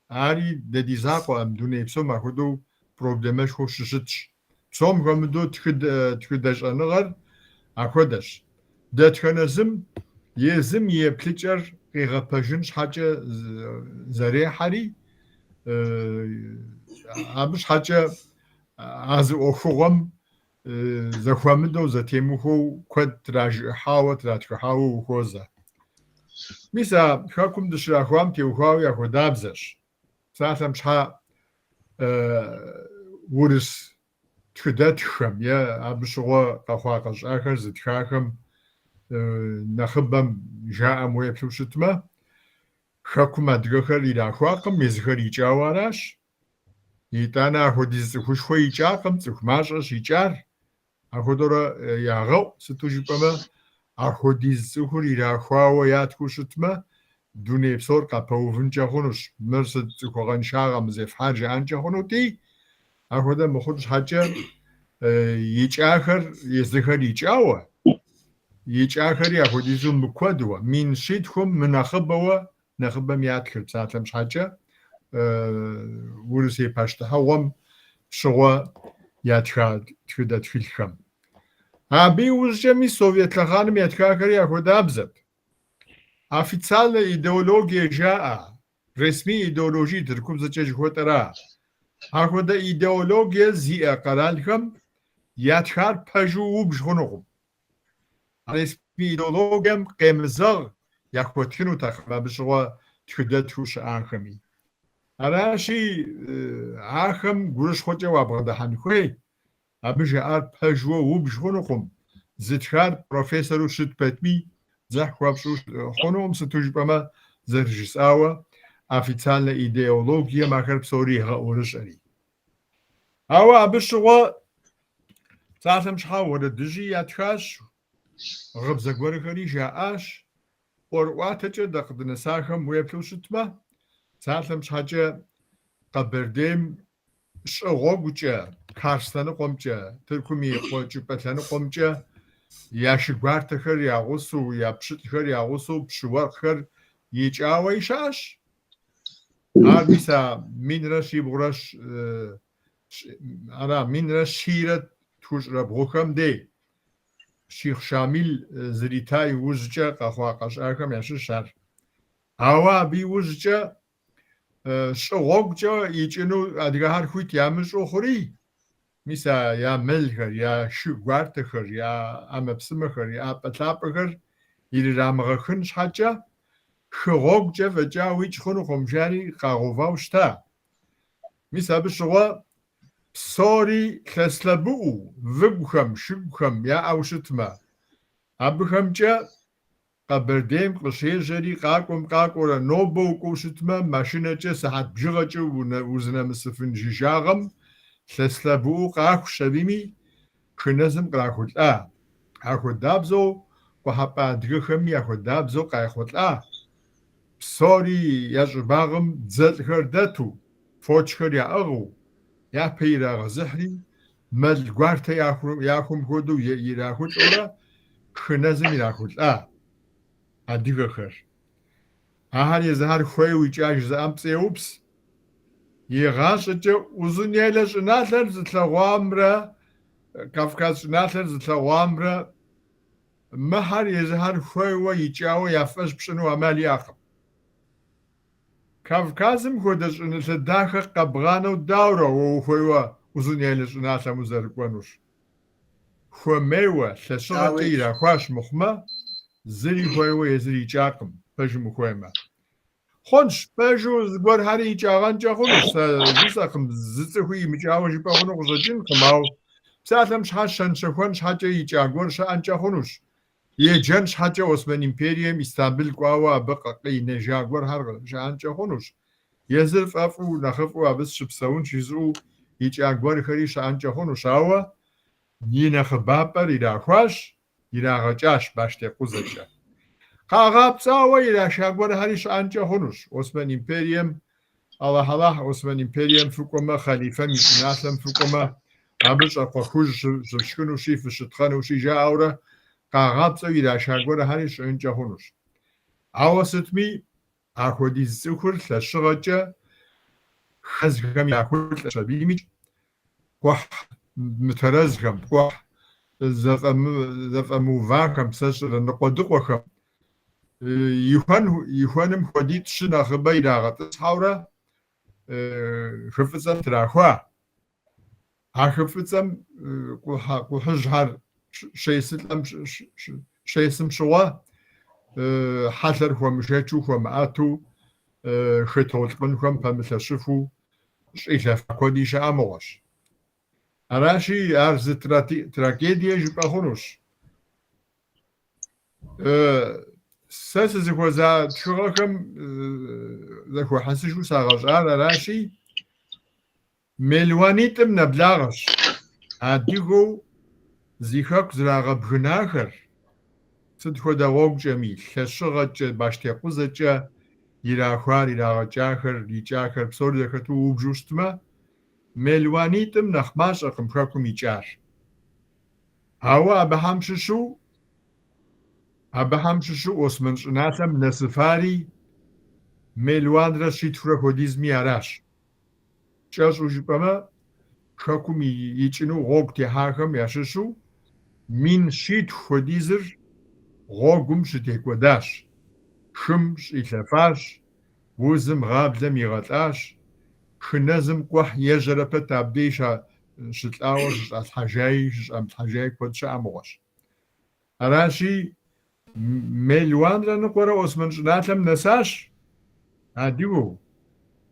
Ари дэ ди закъуэкъым, дуней псом апхуэдэу проблемэшхуэу щыщытщ. Псом хуэмыдэу тхыдэ щӏэныгъэр апхуэдэщ. Дэтхэнэ зым езым и еплъыкӏэр къигъэпэжын щхьэкӏэ зэрехьэри, абы щхьэкӏэ а зы ӏуэхугъуэм зэхуэмыдэу, зэтемыхуэу куэд тражыӏыхьауэ, тратхыхьауэ ухуозэ. Мис а хэкум дыщрахуам теухуауи апхуэдабзэщ. Псалъэм щхьа урыс тхыдэтххэм е абы щыгъуэ къэхъуа-къэщӏахэр зытхахэм нэхъыбэм жаӏэм уеплъу щытмэ, хэкум адыгэхэр ирахуакъым, езыхэр икӏауэ аращ. Итӏанэ апхуэдиз цӏыхушхуэ икӏакъым, цӏыху мащӏэщ икӏар. Апхуэдэурэ ягъэӏу, сыту жыпӏэмэ, апхуэдиз цӏыхур ирахуауэ ятхыу щытмэ, дуней псор къапэувынкӏэ хъунущ, мыр сыт цӏыхугъэншагъэ мы зефхьар жаӏэнкӏэ хъунути, апхуэдэ мыхъун щхьэкӏэ икӏахэр езыхэр икӏауэ, икӏахэри апхуэдизу мыкуэдуэ, 1700 мынэхъыбэуэ нэхъыбэм ятхыр псалъэм щхьэкӏэ, Урысей пащтыхьыгъуэм щыгъуэ ятха тхыдэ тхылъхэм. Абы иужькӏэми совет лъэхъаным ятхахэри апхуэдабзэт. Официальнэ идеологие жаӏэ, resmi ideoloji тыркубзэкӏэ жыхуэтӏэра. Апхуэдэ идеологие зиӏэ къэралхэм ятхар пэжу убж хъунукъым. Resmi идеологием къемызэгъ яхуэтхынутэкъым абы щыгъуэ тхыдэтхыу щыӏахэми. Аращи, ахэм гурыщхъуэкӏэ уабгъэдыхьэн хуей, абы жаӏар пэжуэ убж хъунукъым, зытхар профессору щыт пэтми, дзыхь хуэпщӏу хъунукъым, сыту жыпӏэмэ, зэрыжысӏауэ, официальнэ идеологием ахэр псори егъэӏурыщӏэри. Ауэ абы щыгъуэ псалъэм щхьа уэрэдыжьи ятхащ, гъыбзэ гуэрхэри жаӏащ. ӏуэрыӏуатэкӏэ дэ къыднэсахэм уеплъу щытмэ, псалъэм щхьэкӏэ Къэбэрдейм щӏы гъуэгукӏэ, Карс лъэныкъуэмкӏэ, Тыркум и къуэкӏыпӏэ лъэныкъуэмкӏэ я шы гуартэхэр я гъусэу, я пщылӏхэр я гъусэу пщы уэркъхэр икӏауэи щыӏэщ. Ар мис а минрэ щибгъурэ ара минрэ щийрэ тхущӏрэ бгъухэм дей Щихъ Щамил зрита иужькӏэ къэхъуа къэщӏахэм ящыщ ар. Ауэ абы иужькӏэ щӏы гъуэгукӏэ икӏыну адыгэхэр хуит ямыщӏу хъури, мис а я мэлхэр, я шы гуартэхэр, я ӏэмэпсымэхэр, я ӏэпӏэ-лъапӏэхэр ирырамыгъэхын щхьэкӏэ, хы гъуэгукӏэ фӏэкӏа уикӏ хъунукъым жари къагъэувауэ щыта. Мис абы щыгъуэ псори лъэс-лъэбыӏуу, выгухэм, шыгухэм яӏэу щытмэ, абыхэмкӏэ Къэбэрдейм къыщежьэри къакӏуэм-къакӏуэрэ нобэ укӏуэу щытмэ, машинэкӏэ сыхьэт бжыгъэкӏэ узынэмысыфын жыжьагъэм лъэс-лъэбыӏуу къахущ абыми, хы нэзым кърахулӏа. Ахуэдабзэу къухьэпӏэ адыгэхэми ахуэдабзэу къайхъулӏа. Псори я щӏыбагъым дзэлӏхэр дэту. фочхэр яӏыгъыу, япэ ирагъэзыхьри, мэл гуартэ яхум хуэдэу ирахулӏэурэ хы нэзым ирахулӏа адыгэхэр. Ахэр езыхэр хуейуэ икӏа жызыӏэм пцӏы еупс. Игъащӏэкӏэ Узунейлэ щӏыналъэр зылъэгъуамрэ Кавказ щӏыналъэр зылъэгъуамрэ мыхэр езыхэр хуейуэ икӏауэ я фӏэщ пщӏыну ӏэмал иӏэкъым. Кавказым хуэдэ щӏыналъэ дахэ къэбгъанэу дауэрэ уэ ухуейуэ Узунейлэ щӏыналъэм узэрыкӏуэнур? Хуэмейуэ, лъэщыгъэкӏэ ирахуащ мыхъумэ, зыри хуейуэ езыр икӏакъым, пэжым ухуеймэ. Хъунщ, пэжу зыгуэрхэри икӏагъэнкӏэ хъунущ, сэ жысӏэкъым, зы цӏыхуи имыкӏауэ жыпӏэ хъуну къыщӏэкӏынкъым, ауэ псалъэм щхьэ щэн-щэхуэн щхьэкӏэ икӏа гуэр щыӏэнкӏэ хъунущ. Еджэн щхьэкӏэ Осмэн империем Истамбыл кӏуауэ абы къинэжа гуэрхэр щыӏэнкӏэ хъунущ. Езыр фӏэфӏу, нэхъыфӏу абы сыщыпсэунщ жызыӏэу икӏа гуэрхэри щыӏэнкӏэ хъунущ, ауэ и нэхъыбапӏэр ирахуащ, ирагъэкӏащ баштекъузэкӏэ. Къагъапцӏауэ ираша гуэрхэри щыӏэнкӏэ хъунущ. Осмэн империем, Аллахь-Аллахь, Осмэн империем фыкӏуэмэ, хъалифэм и щӏыналъэм фыкӏуэмэ, абы щӏакхъуэ хужь щыфшхынущи, фыщытхъэнущи, жаӏэурэ къагъапцӏэу ираша гуэрхэри щыӏэнкӏэ хъунущ. Ауэ сытми, Ахуэдиз цӏыхур лъэщыгъэкӏэ хы нэзхэм ирахулӏэщ абимикӏ, кхъухь мытэрэзхэм, кхъухь зэфӏэмыувахэм, сэ сщӏэрэ ныкъуэдыкъуэхэм ихуэным хуэдитӏ-щы нэхъыбэ ирагъэтӏысхьэурэ хы Фӏыцӏэм трахуа. А хы Фӏыцӏэм кхъухьыжьхэр щесылӏэм, щесым щыгъуэ хьэлъэр хуэмышэчу, хуэмыӏэту, хы толъкъунхэм пэмылъэщыфу щӏилъэфа куэди щыӏэ мыгъуэщ. Аращи, ар зы трагедие жыпӏэ хъунущ. Сэ сызыхуэза тхыгъэхэм зэхуэхьэсыжу сагъэщӏар аращи, Мелуанитӏым нэблагъэщ адыгэу зи хэку зрагъэбгынахэр, сыт хуэдэ гъуэгукӏэми, лъэщыгъэкӏэ, баштекъузэкӏэ ирахуар, ирагъэкӏахэр, икӏахэр псори зэхэту убжу щытмэ, мелуанитӏым нэхъ мащӏэкъым хэкум икӏар. Ауэ абыхэм щыщу, абыхэм щыщу Осмэн щӏыналъэм нэсыфари мелуанрэ щитхурэ хуэдизми аращ. Кӏэщӏу жыпӏэмэ, хэкум икӏыну гъуэгу техьахэм ящыщу 1700 хуэдизыр гъуэгум щытекӏуэдащ, хым щӏилъэфащ, узым гъаблэм игъэлӏащ, хы нэзым кхъухь ежьэрэ пэт абдей щылӏауэ щыщӏалъхьэжаи щыщӏамылъхьэжаи куэд щыӏэ мыгъуэщ. Аращи, мелуанрэ ныкъуэрэ Осмэн щӏыналъэм нэсащ адыгэу.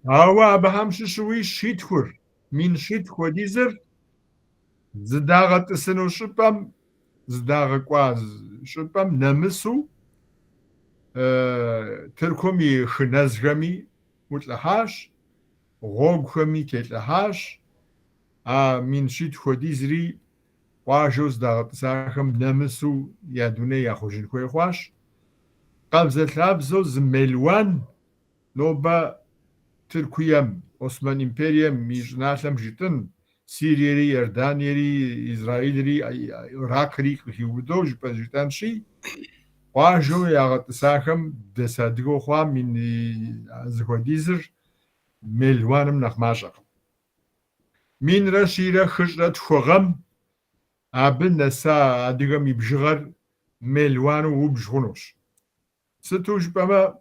Ауэ абыхэм щыщуи щитхур, 700 хуэдизыр зыдагъэтӏысыну щӏыпӏэм, зыдагъэкӏуа щӏыпӏэм нэмысу Тыркум и хы нэзхэми ӏулӏыхьащ, гъуэгухэми телӏыхьащ. А 700 хуэдизри къуажэу здагъэтӏысахэм нэмысу я дуней яхъуэжын хуей хъуащ. Къабзэлъабзэу зы мелуан нобэ Тыркуем, Осмэн империем и щӏыналъэм жытӏын, Сириери, Иорданиери, Израилри, Иракри къыхиубыдэу жыпӏэ жытӏэнщи, къуажэу ягъэтӏысахэм дэс адыгэу хъуам зыхуэдизыр мелуаным нэхъ мащӏэкъым. 1102 гъэм абы нэса адыгэм и бжыгъэр мелуану убж хъунущ. Сыту жыпӏэмэ,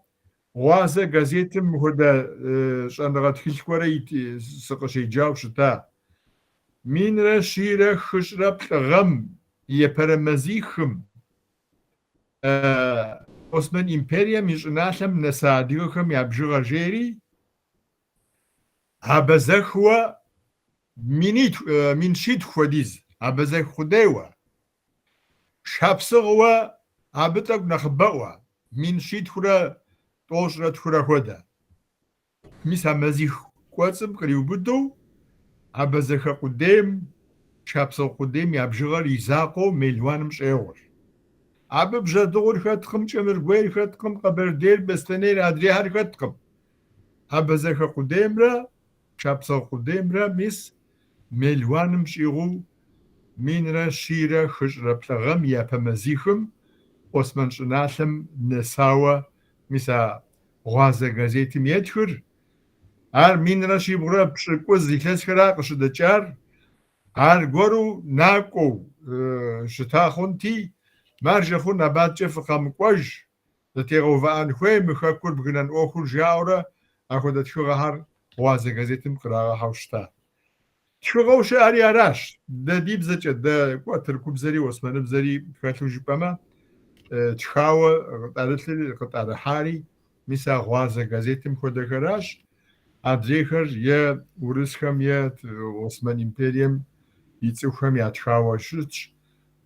Гъуазэ газетым мыхуэдэ щӏэныгъэ тхылъ гуэрэ сыкъыщеджауэ щыта. 1143 гъэм и япэрэ мазихым Осмэн империем и щӏыналъэм нэса адыгэхэм я бжыгъэр жери, Абэзэхыуэ 700 хуэдиз, абэзэх къудейуэ. Шапсыгъыуэ абы тӏэкӏу нэхъыбэӏуэ, 792 хуэдэ. Мис а мазих кӏуэцӏым къриубыдэу абэзэхэ къудейм, шапсыгъ къудейм я бжыгъэр и закъуэу мелуаным щӏегъур. Абы бжьэдыгъур хэткъым, кӏэмыргуейр хэткъым, къэбэрдейр, беслъэнейр, адрейхэр хэткъым. Абэзэхэ къудеймрэ Шапсыгъ къудеймрэ, мис, мелуаным щӏигъуу 1143 гъэм и япэ мазихым Осмэн щӏыналъэм нэсауэ мис а Гъуазэ газетым етхыр. Ар 1790 илъэсхэра къыщыдэкӏар, аргуэру накӏуэу щыта хъунти, маржэ хъун абы адэкӏэ фыкъэмыкӏуэж, зэтегъэувыӏэн хуей мы хэкур бгынэн ӏуэхур жаӏэурэ апхуэдэ тхыгъэхэр Гъуазэ газетым кърагъэхьэу щыта. Тхыгъэу щыӏэри аращ, дэ ди бзэкӏэ, дэ кӏуэ тыркубзэри уэсмэныбзэри хэлъу жыпӏэмэ, тхауэ къытӏэрылъыр, къытӏэрыхьари мис а Гъуазэ газетым хуэдэхэращ, адрейхэр е урысхэм е Осмэн империем и цӏыхухэм ятхауэ щытщ,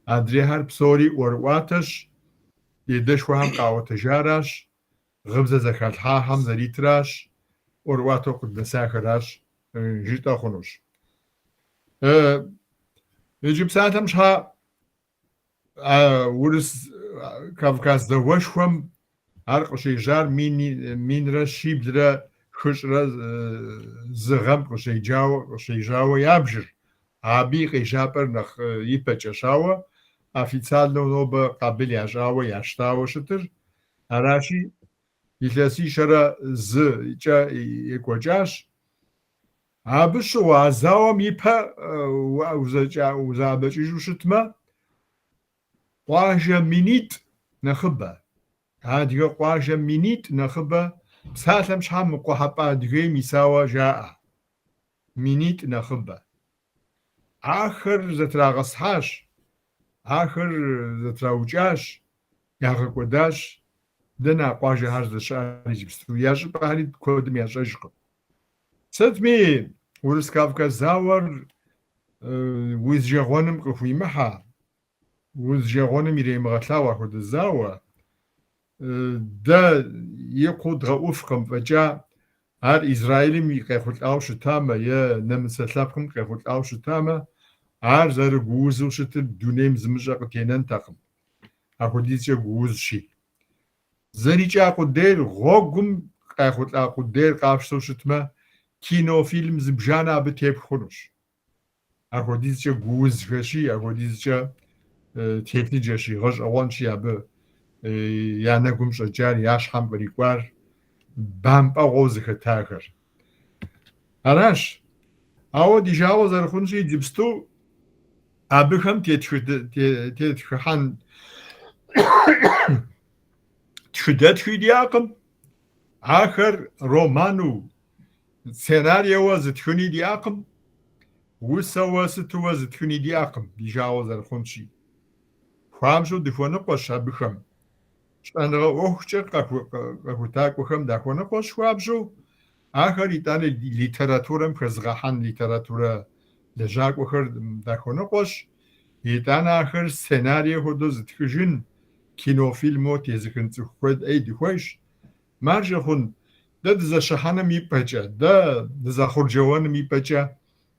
адрейхэр псори ӏуэрыӏуатэщ, ди адэшхуэхэм къаӏуэтэжаращ, гъыбзэ зэхалъхьахэм зэритращ, ӏуэрыӏуатэу къыднэсахэращ жытӏэ хъунущ. Иджы псалъэм щхьа Урыс-Кавказ зауэшхуэм ар къыщежьар 1741 гъэм къыщежьауэ ябжыр. Абы и къежьапӏэр нэхъ ипэкӏэщ, ауэ официальнэу нобэ къабыл ящӏауэ ящтауэ щытыр аращи, илъэсищэрэ зыкӏэ екӏуэкӏащ. Абы щыгъуэ а зауэм ипэ узэӏэбэкӏыжу щытмэ, къуажэ минитӏ нэхъыбэ, адыгэ къуажэ минитӏ нэхъыбэ псалъэм щхьа мы Къухьэпӏэ Адыгейм исауэ жаӏэ. Минитӏ нэхъыбэ. Ахэр зэтрагъэсхьащ, ахэр зэтраукӏащ, ягъэкӏуэдащ. Дэнэ а къуажэхэр здэщыӏэр иджыпсту? Я щӏыпӏэхэри куэдым ящӏэжкъым. Сытми, Урыс-Кавказ зауэр узижэгъуэным къыхуимыхьэ, узижэгъуэным иремыгъэлъагъу апхуэдэ зауэ. Дэ икъуу дгъэӏуфкъым фӏэкӏа, ар Израилым къехъулӏауэ щытамэ е нэмыцэ лъэпкъым къехъулӏауэ щытамэ, ар зэрыгуузу щытыр дунейм зымыщӏэ къытенэнтэкъым, апхуэдизкӏэ гуузщи. Зэрикӏа къудейр, гъуэгум къехъулӏа къудейр къапщтэу щытмэ, кинофильм зыбжанэ абы тепх хъунущ. Апхуэдизкӏэ гуузхэщи, апхуэдизкӏэ телъыджэщи, гъэщӏэгъуэнщи абы я нэгум щӏэкӏар, я щхьэм кърикӏуар, бампӏэгъуэу зыхэтахэр. Аращ. Ауэ ди жагъуэ зэрыхъунщи, иджыпсту абыхэм тетхыхьэн тхыдэтхи диӏэкъым. Ахэр роману, сценариеуэ зытхыни диӏэкъым, усэуэ сытуэ зытхыни диӏэкъым, ди жагъуэ зэрыхъунщи. Хуабжьу дыхуэныкъуэщ абыхэм. Щӏэныгъэ ӏуэхукӏэ къэхутакӏуэхэм дахуэныкъуэщ хуабжьу, ахэр итӏанэ литературэм хэзыгъэхьэн литературэ лэжьакӏуэхэр дахуэныкъуэщ, итӏанэ ахэр сценарие хуэдэу зытхыжын, кинофильму тезыхын цӏыху куэд ӏей дыхуейщ. Маржэ хъун, дэ дызэщыхьэным и пӏэкӏэ, дэ дызэхъурджэуэным и пӏэкӏэ,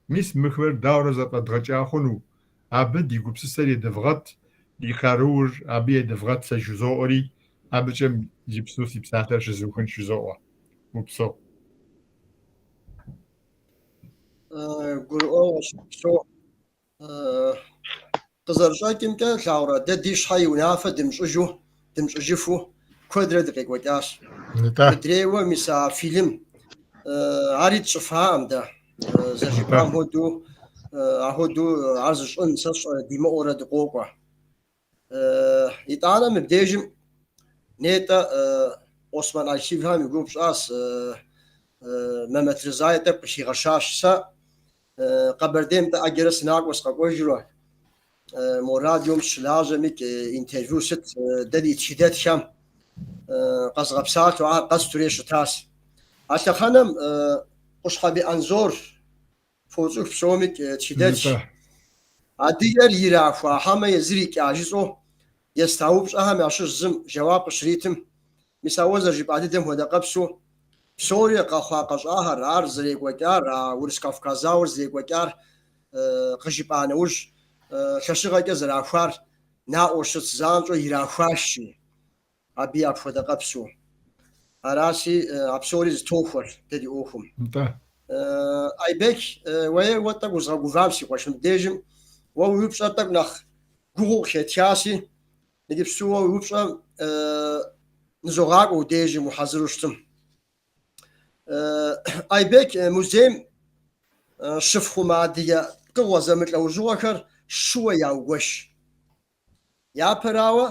мис мыхэр дауэрэ зэфӏэдгъэкӏа хъуну, абы ди гупсысэр едывгъэт, ди къарур абы едывгъэт сэ жызоӏэри, абыкӏэ иджыпсту си псалъэр щызухынщ жызоӏэ. Упсэу. Гурыӏуэгъуэщ, упсэу. Къызэрыщӏэкӏымкӏэ, лъагъурэ, дэ ди щхьэ и унафэ дымыщӏыжу, дымыщӏыжыфу куэдрэ дыкъекӏуэкӏащ. Нтӏэ. Мыдрейуэ, мис а фильм, ари тщӏыфакъым дэ. Зэрыжыпӏам хуэдэу, ахуэдэу ар зыщӏын сэ сщӏэрэ димыӏэурэ дыкъокӏуэ. Итӏанэ мыбдежым нетӏэ Осман архивхэм и гугъу пщӏащ, Мэмэт Рызаи тӏэкӏу къыхигъэщащ. Сэ Къэбэрдейм тӏэ ӏэджэрэ сынакӏуэ сыкъэкӏуэжурэ, мо радиом сыщылажьэмикӏ интервью сыт дэ ди тхыдэтхэм къэзгъэпсалъэу ахэр къэстурей щытащ. А лъэхъэнэм Къущхьэбий Анзор фоцӏыху псомикӏ тхыдэтщ. Адыгэр ирахуа хьэмэ езыр икӏа жысӏэу Еста упщӏэхэм ящыщ зым жэуап къыщритым, мис а уэ зэрыжыпӏа дыдэм хуэдэ къэпсу, псори къэхъуа-къэщӏахэр, ар зэрекӏуэкӏар, а Урыс-Кавказ зауэр зэрекӏуэкӏар къыжыпӏа нэужь, лъэщыгъэкӏэ зэрахуар наӏуэу щытщ, занщӏэу ирахуащ, жи, абыи апхуэдэ къэпсу. Аращи, а псори зэтохуэр дэ ди ӏуэхум. Нтӏэ. Айбек, уей, уэ тӏэкӏу узгъэгувам, си къуэш, мыбдежым уэ уи упщӏэр тӏэкӏу нэхъ гугъуу къыхетхаси, иджыпсту уэ уи упщӏэм нызогъакӏуэ уи дежым ухьэзыру щытым. Айбек, музейм щыфхъумэ адыгэ пкъыгъуэ зэмылӏэужьыгъуэхэр щыуэ яугуэш. Япэрауэ,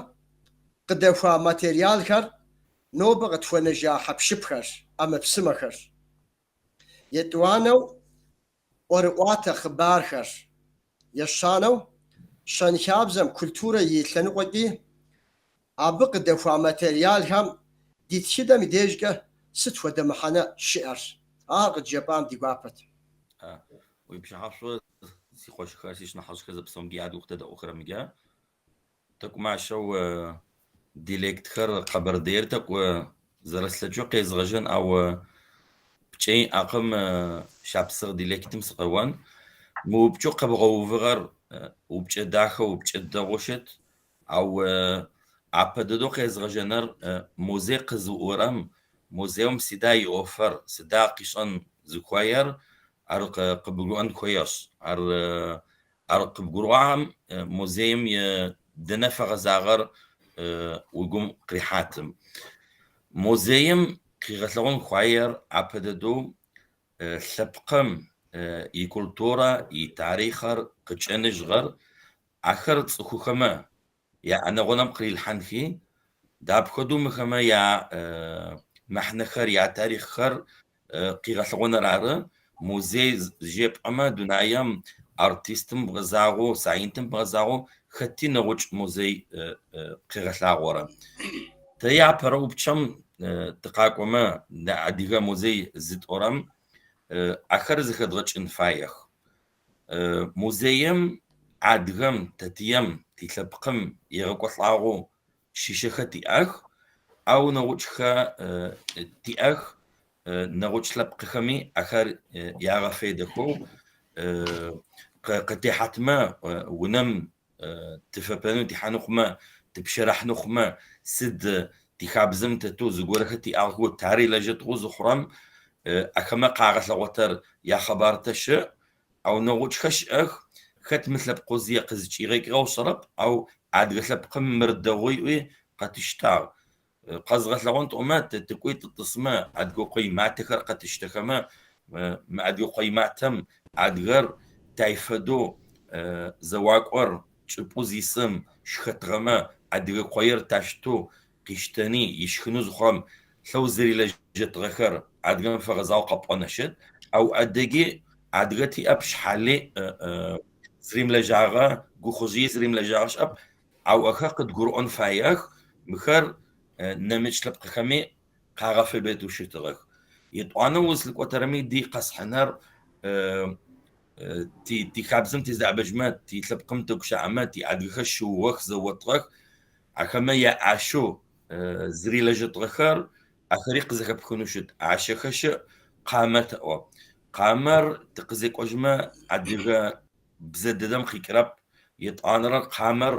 къыдэхуа материалхэр нобэ къытхуэнэжа хьэпшыпхэр, ӏэмэпсымэхэр. Етӏуанэу, ӏуэрыӏуатэ хъыбархэр. Ещанэу, щэнхабзэм культурэ и лъэныкъуэкӏи абы къыдэхуа материалхэм ди тхыдэм и дежкӏэ сыт хуэдэ мыхьэнэ щыӏэр? Ар къыджепӏам ди гуапэт. Уи пщыхьэшъо си къуэшхэр, си шынэхьыжьхэр зэпсэумкӏи адыгэу къытэдэӏухэрэмкӏэ. Тӏэкӏу мащэу диалектхэр къэбэрдейр тӏэкӏу зэрыслъэкӏыу къезгъэжьэн, ауэ пкӏэ иӏэкъым шапсыгъ диалектым сыкъэуэн. Мы упчӏэу къэбгъэувыгъэр упчӏэ дахэ, упчӏэ дэгъоу щыт, ау апэ дэдэу къезгъэжьэныр музей къызыӏорэм музеум сыда иӏофэр, сыда къишӏэн зыхуаер, ар къыбгурыӏуэн хуэещ. Ар ар къыбгурыӏуам музейм и дэнэ фэгъэзагъэр уи гум кърихьатым. Музейм къигъэлъэгъуэн хуаер апэ дэдэу лъэпкъым и культурэ, и тарихъэр къыкӏэныжьыгъэр, ахэр цӏыхухэмэ я ӏэнэгъунэм кърилъхьэнхи, дапхуэдэу мыхэмэ я мыхьэнэхэр, я тарихъхэр къигъэлъэгъуэныр ары. Музей жепӏэмэ, дунаем артистым бгъэзагъэу, саинтым бгъэзагъэу хэти нэгъукӏ музей къигъэлъагъорэ. Тэ апэрэ упчӏэм тыкъакӏомэ, адыгэ музей зытӏорэм ахэр зэхэдгъэкӏын фаех. Музеим адыгэм, тэтыем, тилъэпкъым егъэкӏолӏагъэу щыщэхэр тиӏэх, ау нэгъукӏхэ тиӏэх, нэгъукӏ лъэпкъхэми ахэр ягъэфедэхэу къытехьэтмэ, унэм тыфэпэну тихьэну хъумэ, тыпщэрыхьыну хъумэ, сыд тихабзэм тетэу зыгорэхэр тиӏагъэхэу тари лэжьэтыгъэу зыхъурэм, ахэмэ къагъэлъэгъотэр яхъэбар тэ щыӏ, ау нэгъукӏхэр щыӏэх, хэт мы лъэпкъэу зые къызыкӏигъэкӏыгъэу сшӏэрэп, ау адыгэ лъэпкъым мыр дэгъу ыӏуи къэтыщтагъ. Къэзгъэлъэгъон тӏомэ, тэ тыкӏуи тытӏысмэ, адыгэ къой матэхэр къэтыщтэхэмэ, мы адыгэ къой матэм адыгэр тай фэдэу зэуакӏор чӏыпӏэу зисым шхэтыгъэмэ, адыгэ къоер тащтэу къиштэни ишхынэу зыхъурэм лъэу зэрилэжьэтыгъэхэр адыгэм фэгъэзагъэу къэпӏонэу щыт. Ау адыги адыгэ тиӏэп, шъхьали зыримылэжьагъэ, гухъужъыи зыримылэжьагъэ щыӏэп. Ау ахэр къыдгурыӏон фаех, мыхэр нэмыкӏ лъэпкъхэми къагъэфедэу щытыгъэх. Етӏуанэу узлъыкӏотэрэми ди къэсхьынэр тихабзэм тызэӏэбэжьмэ, тилъэпкъым тыгущыӏэмэ, тиадыгэхэр щыугъэх, зэотыгъэх, ахэмэ яӏашэу зырилэжьытыгъэхэр ахэри къызэхэпхынэу щыт. Ащэхэр щыӏ, къамэ тэӏо. Къамэр тыкъызекӏожьмэ адыгэ бзэ дэдэм къикӏырэп. Етӏанэрэр къамэр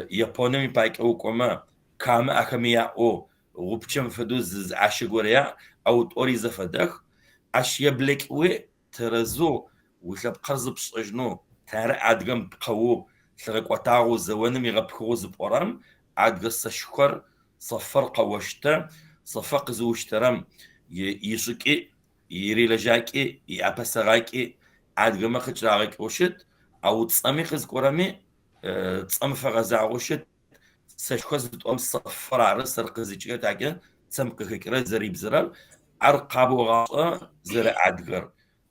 Японием ипакӏэ укӏомэ, камэ ахэми яӏэу, гъупчэм фэдэу зы ӏашэ горэ яӏ, ау тӏори зэфэдэх. Ащ еблэкӏыуи тэрэзэу уилъэпкъыр зыпшӏэжьынэу, тары адыгэм пкъэоу, лъыгъэкӏотагъэу, зэоным егъэпхыгъэу зыпӏорэм, адыгэ сэшхор, сэфэр къэоштэ, сэфэ къызыуштэрэм ишӏыкӏи ирилэжьакӏи, иӏэпэсэгъакӏи адыгэмэ къыкӏырагъэкӏэу щыт, ау цӏэми къызыкӏорэми цӏэм фэгъэзагъэу щыт, сэшхо зытӏом сэфэр ары, сэр къызыкӏырэ такӏэ цэм къыхэкӏырэр зэрибзырэр, ар къабогъашӏэ зэрэадыгэр.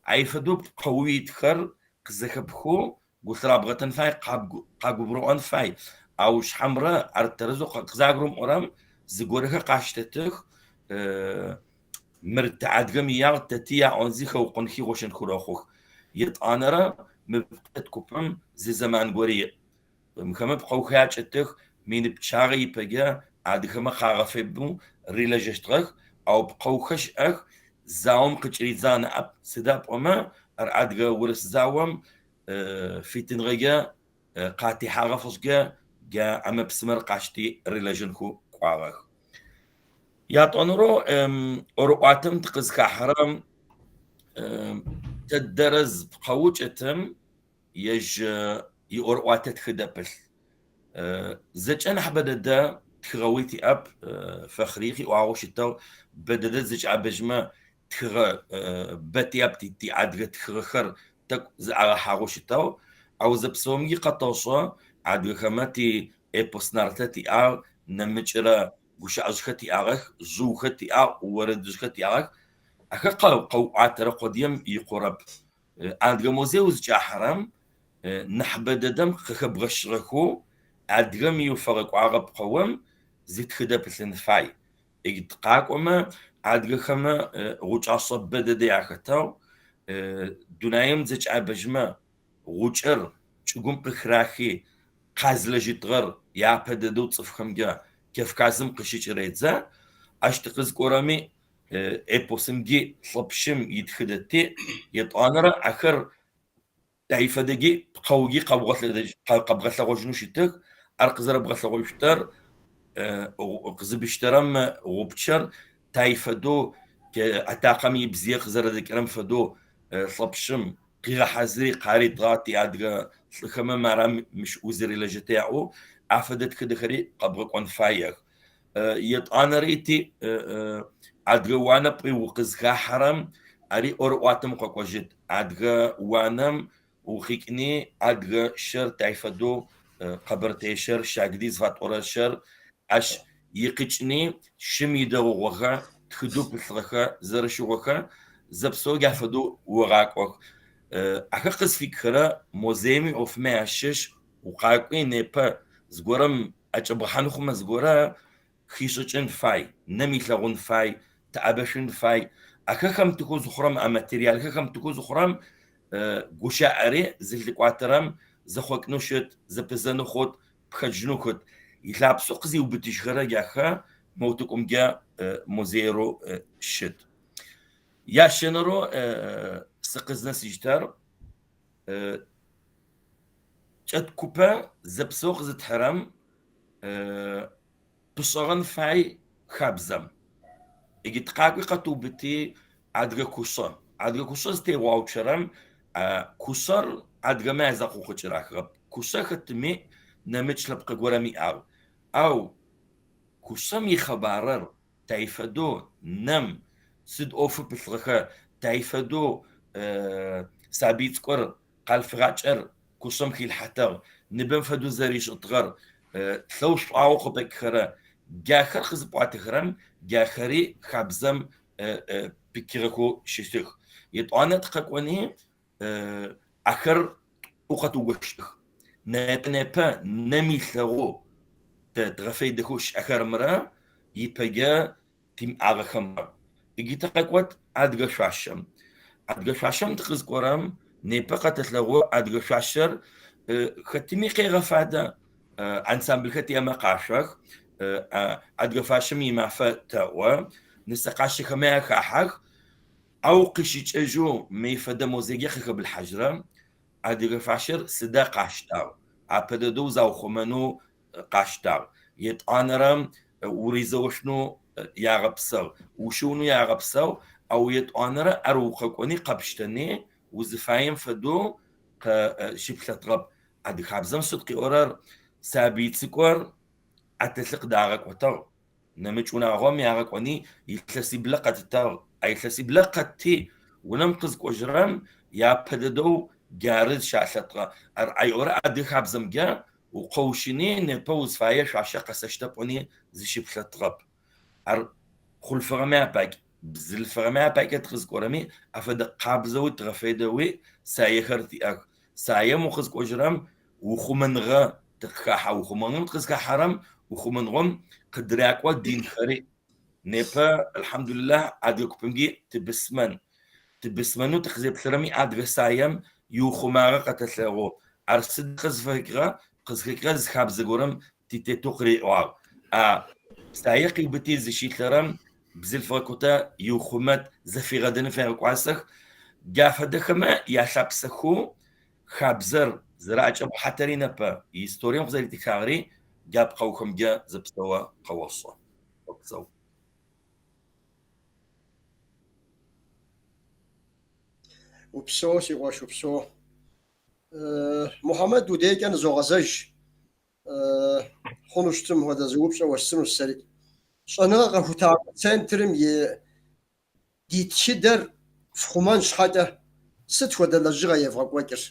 Ай фэдэу пкъэу итхэр къызэхэпхэу гу лъырабгъэтэн фай, къагурыӏон фай. Ау шъхьэмрэ ар тэрэзэу къызагурымыӏорэм зыгорэхэр къащтэтых, мыр тэ адыгэм иягъ, тэ тияӏонзи хэукъонхи гъощэнхи рэхъух. Етӏанэрэ мы пкъэт купым зы зэман гори иӏ. Мыхэмэ пкъэухэр акӏэтых, мин пчъагъэ ипэкӏэ адыгэмэ къагъэфедэу рилэжьэщтыгъэх, ау пкъэухэр щыӏэх, заом къыкӏэридзагъ ныӏэп, сыда пӏомэ ар адыгэ-урыс заом фитыныгъэкӏэ къатехьагъэ фэшӏкӏэ джа ӏэмэ-псымэр къащти рилэжьэнхэу кӏуагъэх. Ятӏонэрэу ӏорыӏуатэм тыкъызхахьэрэм. Тэдэрэ зы пкъэу кӏэтым ежь иӏорыӏуатэ тхыдэ пылъ. Зэкӏэ нахьыбэ дэдэ тхыгъэуи тиӏэп, Фэхъри къыӏуагъэу щытыгъ, бэ дэдэ зэкӏэӏэбэжьмэ тхыгъэ бэ тиӏэп, тиадыгэ тхыгъэхэр тӏэкӏу зэӏагъэхьагъэу щытыгъ. Ау зэпсэуми къэтэшӏэ, адыгэхэмэ ти эпос нартэ тиӏагъ, нэмыкӏырэ гущыӏэжъхэр тиӏагъэх, жъыухэр тиӏагъ, орэдыжъхэр тиӏагъэх. Ахэр къэуӏуатэрэ къодыем икъурэп. Адыгэ музей узыкӏахьэрэм нахьыбэ дэдэм къыхэбгъэщыгъэхэу адыгэм иуфэгъэкӏуагъэ пкъэум зы тхыдэ пылъын фай. Къакӏомэ, адыгэхэмэ гъукӏашъэ бэ дэдэ яхэтыгъ. Дунаим зэкӏэӏэбэжьмэ, гъукӏэр чӏыгум къыхырахи, къазылэжьытыгъэр япэ дэдэу цӏыфхэмкӏэ Кавказым къыщыкӏыредзэ. Ащ тыкъызкӏорэми эпосымги Лӏэпщым итхыдэ тиӏ. Етӏуанэрэ ахэр тайфэдэгий пкъэугий къэбгъэлъэгъожьынэу щытых. Ар къызэрэбгъэлъэгъощтыр къызыбыщтэрэм гъупчэр тайфэдэу атакъэм ибзые къызэрэдэкӏырэм фэдэу Лӏэпщым къигъэхьазыри къаритыгъа тиадыгэ лӏыхэмэ мара мыщ узэрелэжьэтэ яӏэу афэдэ тхыдэхэри къэбгъэкӏон фаех. Етӏанэри ти адыгэ уанэ пӏуи укъызхахьэрэм ари ӏорыӏуатэм укъэкӏожьыт. Адыгэ уанэм укъикӏыни адыгэ щэр тайфэдэу къэбэртэе щэр, щагди зыфатӏорэ щэр ащ икъикӏыни шым идэгъугъэхэр, тхыдэу пылъыгъэхэр, зэрэщыгъохэр зэпсэу джа фэдэу огъакӏох. Ахэр къызфикӏхэрэ музеим иӏофмэ ащыщ укъакӏуи непэ зыгорэм ӏэкӏэбгъэхьан хъумэ зыгорэ хишӏыкӏын фай, нэм илъэгъун фай, тыӏэбэшъун фай. Ахэр хэмытыхэу зыхъурэм, а материалхэр хэмытыхэу зыхъурэм гущыӏэри зылъыкӏуатэрэм зэхъокӏынэу щыт, зэпызэнэу хъут, пхэджынэу хъут. Илъапсэу къызиубытыжьхэрэ джахэр мэутыкӏумкӏэ музейрэу щыт. Ящэнэрэу сыкъызнэсыщтэр кӏэт купэ зэпсэу къызытхьырэм пышӏэгъэн фай хабзэм. Иджы тыкъакӏуи къэтыубыти адыгэ кушъэ. Адыгэ кушъэ зытегъуаучъэрэм кушъэр адыгэмэ язакъоу къыкӏырахыгъэп. Кушъэ хэтыми нэмыкӏ лъэпкъ горэм иӏагъ. Ау кушъэм ихъэбарыр тайфэдэу нэм сыд ӏофы пылъыгъэхэ, тайфэдэу сабый цӏыкӏур къалъфыгъакӏэр кушъэм хилъхьэтыгъ, ныбэм фэдэу зэришӏытыгъэр, лъэу шӏуагъэу къыпэкӏхэрэ джахэр къызыпӏуатэхэрэм джахэри хабзэм пыкӏыгъэхэу щытых. Етӏуанэ тыкъэкӏони ахэр тӏу къэтыугощтых. Непэ-непэ нэм илъэгъоу тэ дгъэфедэхэу щыӏэхэрэмрэ ипэкӏэ тимыӏагъэхэмрэ. Иджы тыкъэкӏот адыгэ шъуашэм. Адыгэ шъуашэм тыкъызкӏорэм непэ къэтэлъэгъу адыгэ шъуашэр хэтыми къегъэфадэ. Ансамбльхэр тиӏэмэ къашъох, адыгэ шъуашэм имафэ тэӏо, нысэкъащэхэмэ ахахьэх. Ау къыщыкӏэжьэу мый фэдэ музейкӏэ къыхэбылъхьажьырэ адыгэ шъуашэр сыда къаштагъ? Апэ дэдэу заухъумэнэу къаштагъ. Етӏуанэрэм уризэошъунэу ягъэпсыгъ, ущыунэу ягъэпсыгъ, ау етӏуанэрэ ар укъэкӏони къэпштэни узыфаем фэдэу щыплъэтыгъэп. Адыгэ хабзэм сыд къыӏорэр? Сабый цӏыкӏур ӏэтылъы къыдагъэкӏотыгъ. Нэмыкӏ унагъом ягъэкӏони илъэсиблэ къэтытыгъ. А илъэсиблэ къэтти, унэм къызыкӏожьырэм япэ дэдэу джары зыщалъэтыгъэ. Ар айӏорэ адыгэ хабзэмкӏэ укъэущыни, непэ узфае шъуашэ къэсэштэ пӏони зыщыплъэтыгъэп. Ар хъулъфыгъэми апакӏ, бзылъфыгъэми апакӏэ тыкъызыкӏорэми афэдэ къабзэуи тыгъэфедэуи саехэр тиӏэх. Саем укъызыкӏожьырэм ухъумэныгъэ тыкъыхахьэ. Ухъумэныгъэм тыкъызхахьэрэм ухъумэныгъэм къыдырякӏо динхэри. Непэ, алхьамдулиллахь, адыгэ купымкӏи тыбысмэн. Тыбысмэнэу тыкъызеплъырэми адыгэ саем иухъумагъэ къэтэлъэгъу. Ар сыд къызфэкӏыгъэ? Къызхэкӏыгъэр зы хабзэ горэм титетэу къыриӏуагъ. А сае къиубыти зыщилъэрэм бзылъфыгъэ кутэ иухъумэт зэфигъэдэным фегъэкӏуасэх. Джа фэдэхэмэ ялъапсэхэу хабзэр зэраӏэкӏэбгъэхьатэри непэ историем къызэритхагъэри джа пкъэухэмкӏэ зэпсэуэ къэошӏэ. Опсэу. Упсэу, си къуэш, упсэу. Мухьэмэд, удейкӏэ нызогъэзэж. Хъуну щытым хуэдэ зы упщӏэ уэстынущ сэри. Щӏэныгъэ къэхутакӏуэ центрым и ди тхыдэр фхъумэн щхьэкӏэ сыт хуэдэ лэжьыгъэ евгъэкӏуэкӏыр?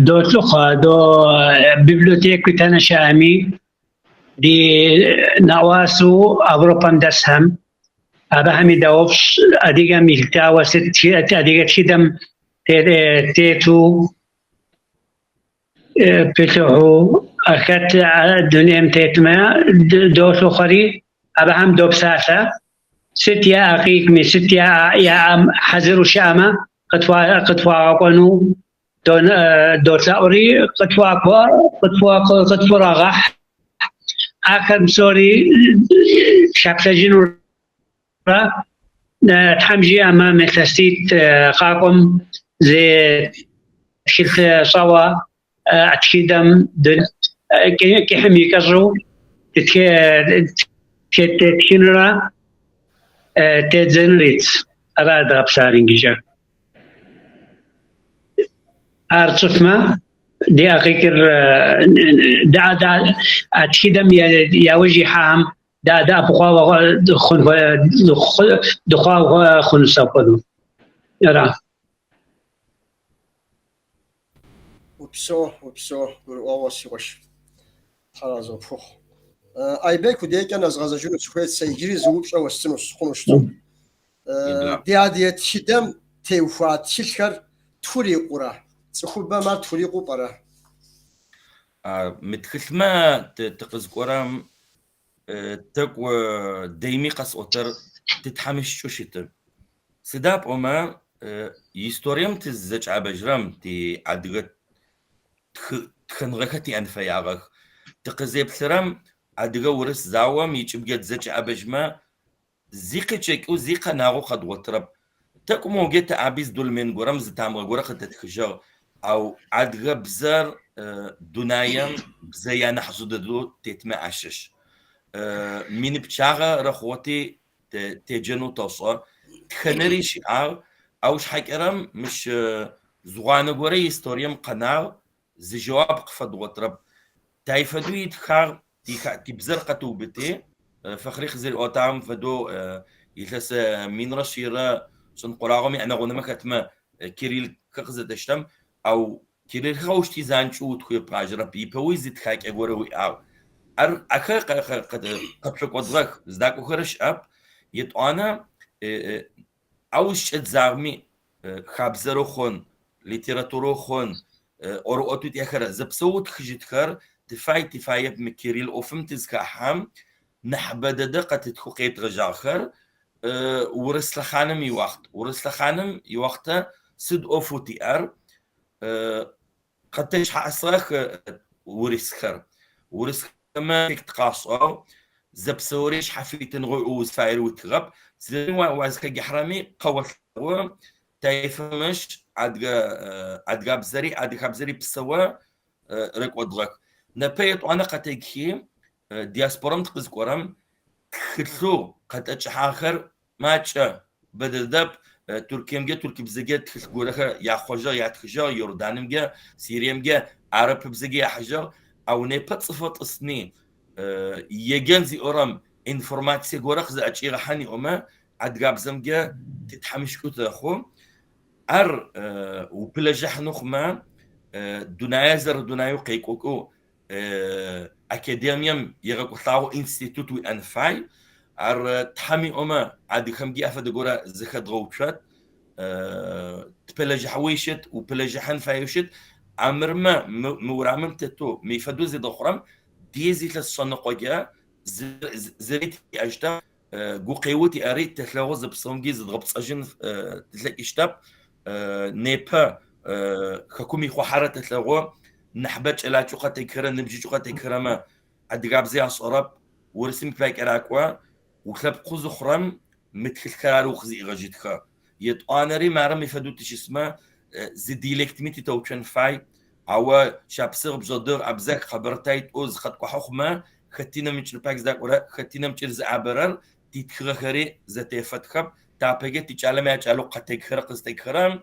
Долъыхъуэ, до библиотекэ тэнэ щыӏэми, ди нэӏуасэу Европэм дэсхэм, абыхэми доупщӏ адыгэм елъытауэ сыт адыгэ тхыдэм тету пылъыхьу хэт дунейм тетмэ, долъыхъуэри, абыхэм допсалъэ. Сыт яӏэ къикӏми, сыт яӏэм хьэзыру щыӏэмэ, къытхуагъэкӏуэну долъэӏури, къытхурагъэхь. Ахэр псори хэплъэжынурэ, Тхьэм жиӏэмэ, мы илъэситӏ къакӏуэм зы тхылъ щӏэуэ тхыдэм кӏыхьым и кӏэщӏу тетхынурэ тедзэнуриц. Ара дгъэпсар иджыкӏэ. Ар тщӏыфмэ, ди ӏэ къикӏыр а тхыдэм яужь ихьахэм дадэӏэпыкъуауэ дыхъуауэ хъунущ апхуэдэу. Ара. Упсэу, упсэу, гурыӏуэгъуэ си къуэш. Тхьэразэ къыпхухъу. Айбек, удейкӏэ нэзгъэзэжыну сыхуейт, сэ иджыри зы упщӏэ уэстынущ, хъуну щытым. Ди адыгэ тхыдэм теухуа тхылъхэр тхурикъурэ? Цӏыхубэм ар тхурикъуу пӏэрэ? Мы тхылъмэ тыкъызыкӏорэм тэкӏу дэйми къэсӏотэр тытхьамыщкӏэу щытыр. Сыда пӏомэ историем тызызэкӏабэжьырэм ти адыгэ тхэныгъэхэр тиӏэн фэягъэх. Тыкъызеплъырэм адыгэ-урыс заом икӏыбкӏэ тызэкӏэӏэбэжьмэ зи къыкӏэкӏыу, зи къэнагъэу къэдгъотырэп. Тэкӏу моугэ тыӏаби зы дольмен горэм зы тамыгъэ горэ къытэтхыжьыгъ, ау адыгэбзэр дунаем бзэ янахь жъы дэдэу тетмэ ащыщ. Мин пчъагъэ рэхъугъэти теджэнэу тэшӏэ, тхэныри щыӏагъ, ау шъхьакӏэрэм мыщ зы гъуанэ горэ историем къэнагъ, зы жэуап къыфэдгъотырэп. Тай фэдэу итхагъ тибзэр къэтыубыти, Фэхъри къызэриӏотагъэм фэдэу илъэс минрэ шъийрэ шъэныкъорагъом иӏэнэгъунэмэ хэтмэ кириллхэр къызэтэщтэм, ау кириллхэр аущти занкӏэу утху ебгъажьэрэп, ипэуи зы тхакӏэ горэ уиӏагъ. Ар ахэр къэтшӏокӏодыгъэх, зыдакӏохэрэ щыӏэп. Етӏуанэ Ау зыкӏэдзагъми, хабзэрэу хъун, литературэу хъун, ӏорыӏотэу тиӏэхэр, зэпсэу тхыжьытхэр тыфай-тыфаеп мы кирилл ӏофым тызыхахьэм, нахьыбэ дэдэ къэтытхэу къедгъэжьагъэхэр урыс лъэхъаным иуахът. Урыс лъэхъаным иуахътэ сыд ӏофэу тиӏэр? Къытэшъхьасыгъэх урысхэр. Урысхэмэ эффект къашӏыгъ, зэпсэури шъхьафитыныгъэу узфаер утыгъэп. Зыми уазыхэкӏыхьэрэми къэолъэгъу, тайфэмыщ адыгэ адыгабзэри адыгабзэри псэуэ рэкӏодыгъэх. Непэ етӏуанэ къэтэджхи, диаспорэм тыкъызыкӏорэм тхылъэу къэтӏэкӏыхьагъэхэр Макӏэ, бэдэдэп, Туркиемкӏэ туркыбзэкӏэ тхылъ горэхэр яхъожьыгъ, ятхыжьыгъ, Иорданымкӏэ, Сириемкӏэ арапыбзэкӏэ яхьыжьыгъ, ау непэ цӏыфэу тӏысни, еджэн зиӏорэм информацие горэ къызэӏэкӏигъэхьан иӏомэ, адыгабзэмкӏэ тытхьамыщкӏэу тэхъу. Ар упылэжьыхьынэу хъумэ, дунаер зэрэдунаеу къекӏокӏэу академием егъэкӏолӏагъэу институт уиӏэн фай. Ар Тхьэм иӏомэ, адыгэхэмкӏи афэдэ горэ зэхэдгъэуцот. Тыпэлэжьыхьэуи щыт, упэлэжьыхьэн фаеу щыт. Амырмэ мы урамым тетэу, мы фэдэу зедгъэхъурэм, дез илъэс шъэныкъокӏэ зыри тиӏэщтэп, гукъеуэ тиӏэри тэлъэгъу зэпсэумкӏи зыдгъэпцӏэжьын тылъэкӏыщтэп. Непэ хэкум ихъухьэрэ тэлъэгъу, нахьыбэ кӏэлакӏэу къэтэджхэрэ, ныбжьыкӏэу къэтэджхэрэмэ адыгабзэ яшӏэрэп, урысым ипакӏэ ракӏо. Улъэпкъэу зыхъурэм мы тхылъхэр ары укъызиӏыгъэжьытхэ. Етӏуанэри мары мы фэдэу тыщысмэ, зы диалектми титэуцон фай, ауэ шапсыгъ, бжъэдыгъ, абзэх, къэбэртай тӏоу зыкъэткӏухьэ хъумэ, Хэти нэмыкӏыр пай зыдакӏорэр, хэти нэмыкӏыр зыӏабэрэр, титхыгъэхэри зэтефэтхэп. Тапэкӏэ тикӏалэмэ якӏалэу къэтекӏхэрэ къызтекӏхэрэм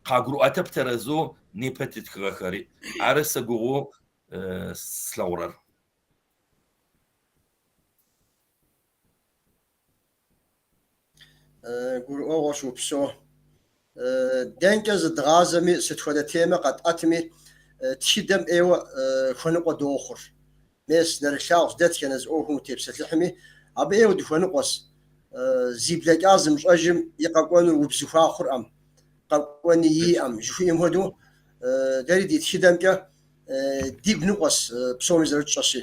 къагурыӏуатэп тэрэзэу непэ титхыгъэхэри. Ары сэ гугъоу слъэгъурэр. Гурыӏуэгъуэщ, упсэу. Дэнкӏэ зыдгъазэми, сыт хуэдэ темэ къэтӏэтми, тхыдэм ӏейуэ хуэныкъуэ дохъур. Мес, нэрылъагъущ, дэтхэнэ зы ӏуэхум утепсэлъыхьми, абы ӏейуэ дыхуэныкъуэщ. Зи блэкӏа зымыщӏэжым и къэкӏуэнур убзыхуа хъурӏэм, къэкӏуэни иӏэм, жыхуиӏэм хуэдэу, дэри ди тхыдэмкӏэ дигу ныкъуэщ псоми зэрытщӏэщи.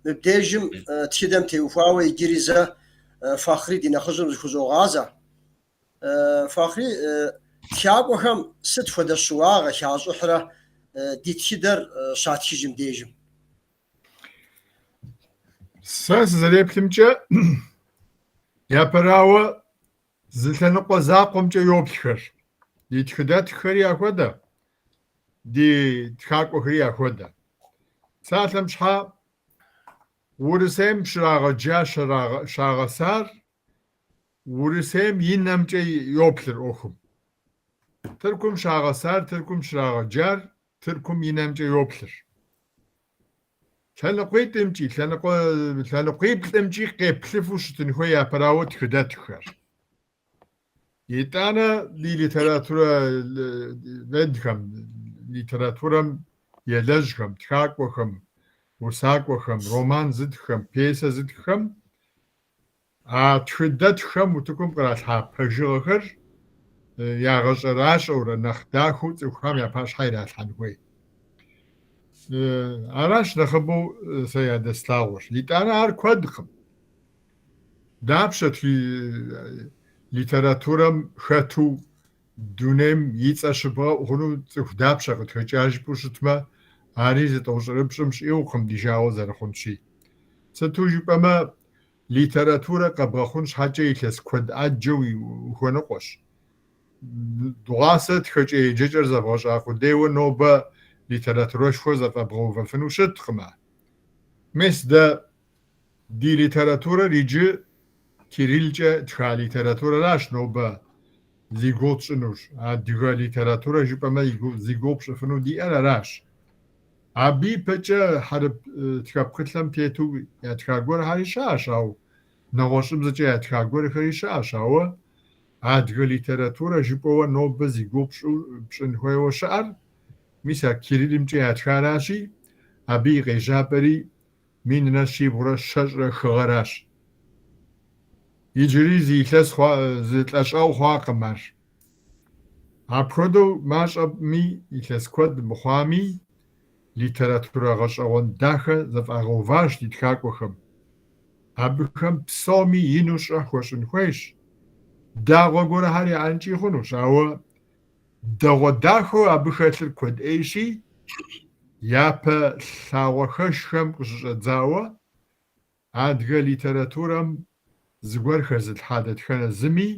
Мыбдежым тхыдэм теухуауэ иджыри зэ Фахъри ди нэхъыжьым зыхузогъазэ. Фахъри, тхакӏуэхэм сыт хуэдэ щыуагъэ хащӏыхьрэ ди тхыдэр щатхыжым дежым? Сэ сызэреплъымкӏэ, япэрауэ, зы лъэныкъуэ закъуэмкӏэ йоплъхэр. Ди тхыдэтххэри ахуэдэ, ди тхакӏуэхэри ахуэдэ. Псалъэм щхьа, Урысейм щрагъэджа щагъэсар Урысейм и нэмкӏэ йоплъыр ӏуэхум. Тыркум щагъэсар, Тыркум щрагъэджар Тыркум и нэмкӏэ йоплъыр. Лъэныкъуитӏымкӏи, лъэныкъуиплӏымкӏи къеплъыфу щытын хуей япэрауэ тхыдэтххэр. Итӏанэ ди литературоведхэм, литературэм елэжьхэм, тхакӏуэхэм, усакӏуэхэм, роман зытххэм, пьесэ зытххэм а тхыдэтххэм утыкум къралъхьа пэжыгъэхэр ягъэщӏэращӏэурэ нэхъ дахэу цӏыхухэм я пащхьэ иралъхьэн хуей. Аращ нэхъыбэу сэ ядэслъагъур. Итӏанэ ар куэдкъым. Дапщэт литературэм хэту дунейм и цӏэ щыбгъэӏу хъуну цӏыху дапщэ къытхэкӏа жыпӏэу щытмэ, ари зы тӏощӏырыпщӏым щӏигъукъым ди жагъуэ зэрыхъунщи. Сыту жыпӏэмэ, литературэ къэбгъэхъун щхьэкӏэ илъэс куэд ӏэджэ ухуэныкъуэщ. Дыгъуасэ тхэкӏэ еджэкӏэр зэбгъэщӏа къудейуэ нобэ литературэшхуэ зэфӏэбгъэувэфыну щыткъым ар. Мес дэ Ди литературэр иджы кириллкӏэ тха литературэращ нобэ зи гугъу тщӏынур. Адыгэ литературэ жыпӏэмэ зи гугъу пщӏыфыну диӏэр аращ. Абы ипэкӏэ хьэрып тхэпкъылъэм тету ятха гуэрхэри щыӏэщ, ауэ нэгъуэщӏыбзэкӏэ ятха гуэрхэри щыӏэщ, ауэ адыгэ литературэ жыпӏэуэ нобэ зи гугъу пщӏын хуейуэ щыӏэр мис а кириллымкӏэ ятхаращи, абы и къежьапӏэри минрэ щибгъурэ щэщӏрэ хы гъэращ. Иджыри зы илъэс хъуа, зы лӏэщӏэгъу хъуакъым ар. Апхуэдэу мащӏэми, илъэс куэд мыхъуами, литературэ гъэщӏэгъуэн дахэ зэфӏагъэуващ ди тхакӏуэхэм. Абыхэм псоми ину щӏыхь хуэщӏын хуейщ. Дагъуэ гуэрхэр яӏэнкӏи хъунущ, ауэ Дэгъуэ дахэу абы хэлъыр куэд ӏейщи, япэ лъагъуэхэшхэм къыщыщӏэдзауэ, адыгэ литературэм зыгуэр хэзылъхьа дэтхэнэ зыми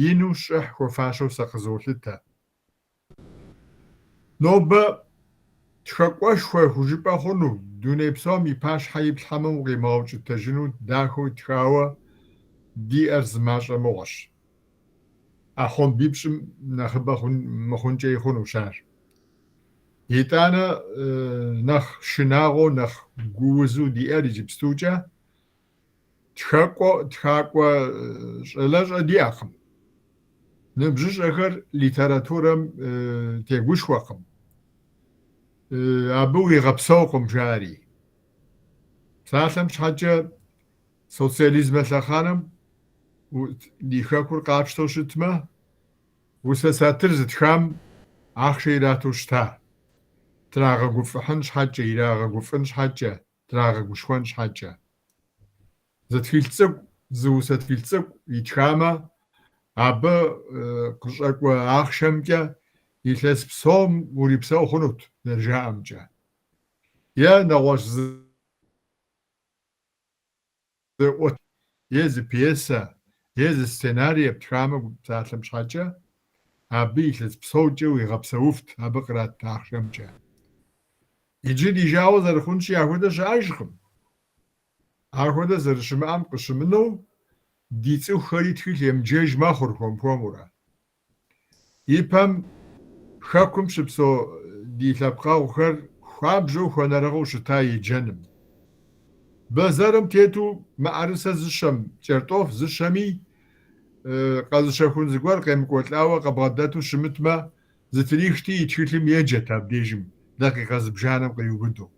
ину щӏыхь хуэфащэу сэ къызолъытэ. Нобэ тхакӏуэшхуэ хужыпӏэ хъуну, дуней псом и пащхьэ иплъхьэмэ укъимыгъэукӏытэжыну дахэу тхауэ диӏэр зы мащӏэ мыгъуэщ. ӏэхъуамбипщӏым нэхъыбэ мыхъункӏэи хъунущ ар. Итӏанэ нэхъ шынагъуэу, нэхъ гуузу диӏэр иджыпстукӏэ тхакӏуэ щӏалэщӏэ диӏэкъым. Ныбжьыщӏэхэр литературэм тегушхуэкъым. Абы уигъэпсэукъым жари. Псалъэм щхьэкӏэ, социализмэ лъэхъэнэм ди хэкур къапщтэу щытмэ, усэ сатыр зытхам ахъшэ ирату щыта, трагъэгуфӏыхьын щхьэкӏэ, ирагъэгуфӏын щхьэкӏэ, трагъэгушхуэн щхьэкӏэ. Зы тхылъ цӏыкӏу, зы усэ тхылъ цӏыкӏу итхамэ, абы къыщӏэкӏуэ ахъшэмкӏэ илъэс псом урипсэу хъунут, зэрыжаӏэмкӏэ. Е нэгъуэщӏ зы е зы пьесэ, е зы сценарие птхамэ псалъэм щхьэкӏэ, абы илъэс псокӏэ уигъэпсэуфт абы кърат ахъшэмкӏэ. Иджы ди жагъуэ зэрыхъунщи, ахуэдэ щыӏэжкъым. Ахуэдэ зэрыщымыӏэм къыщымынэу, ди цӏыхухэри тхылъ емыджэж мэхъур хуэм-хуэмурэ. Ипэм хэкум щыпсэу ди лъэпкъэгъухэр хуабжьу хуэнэрыгъыу щыта еджэным. Бэзэрым тету мыӏэрысэ зыщэм, кӏэртӏоф зыщэми, къэзыщэхун зыгуэр къемыкӏуэлӏауэ къыбгъэдэту щымытмэ, зытрихти и тхылъым еджэт абдежым дакъикъэ зыбжанэм къриубыдэу.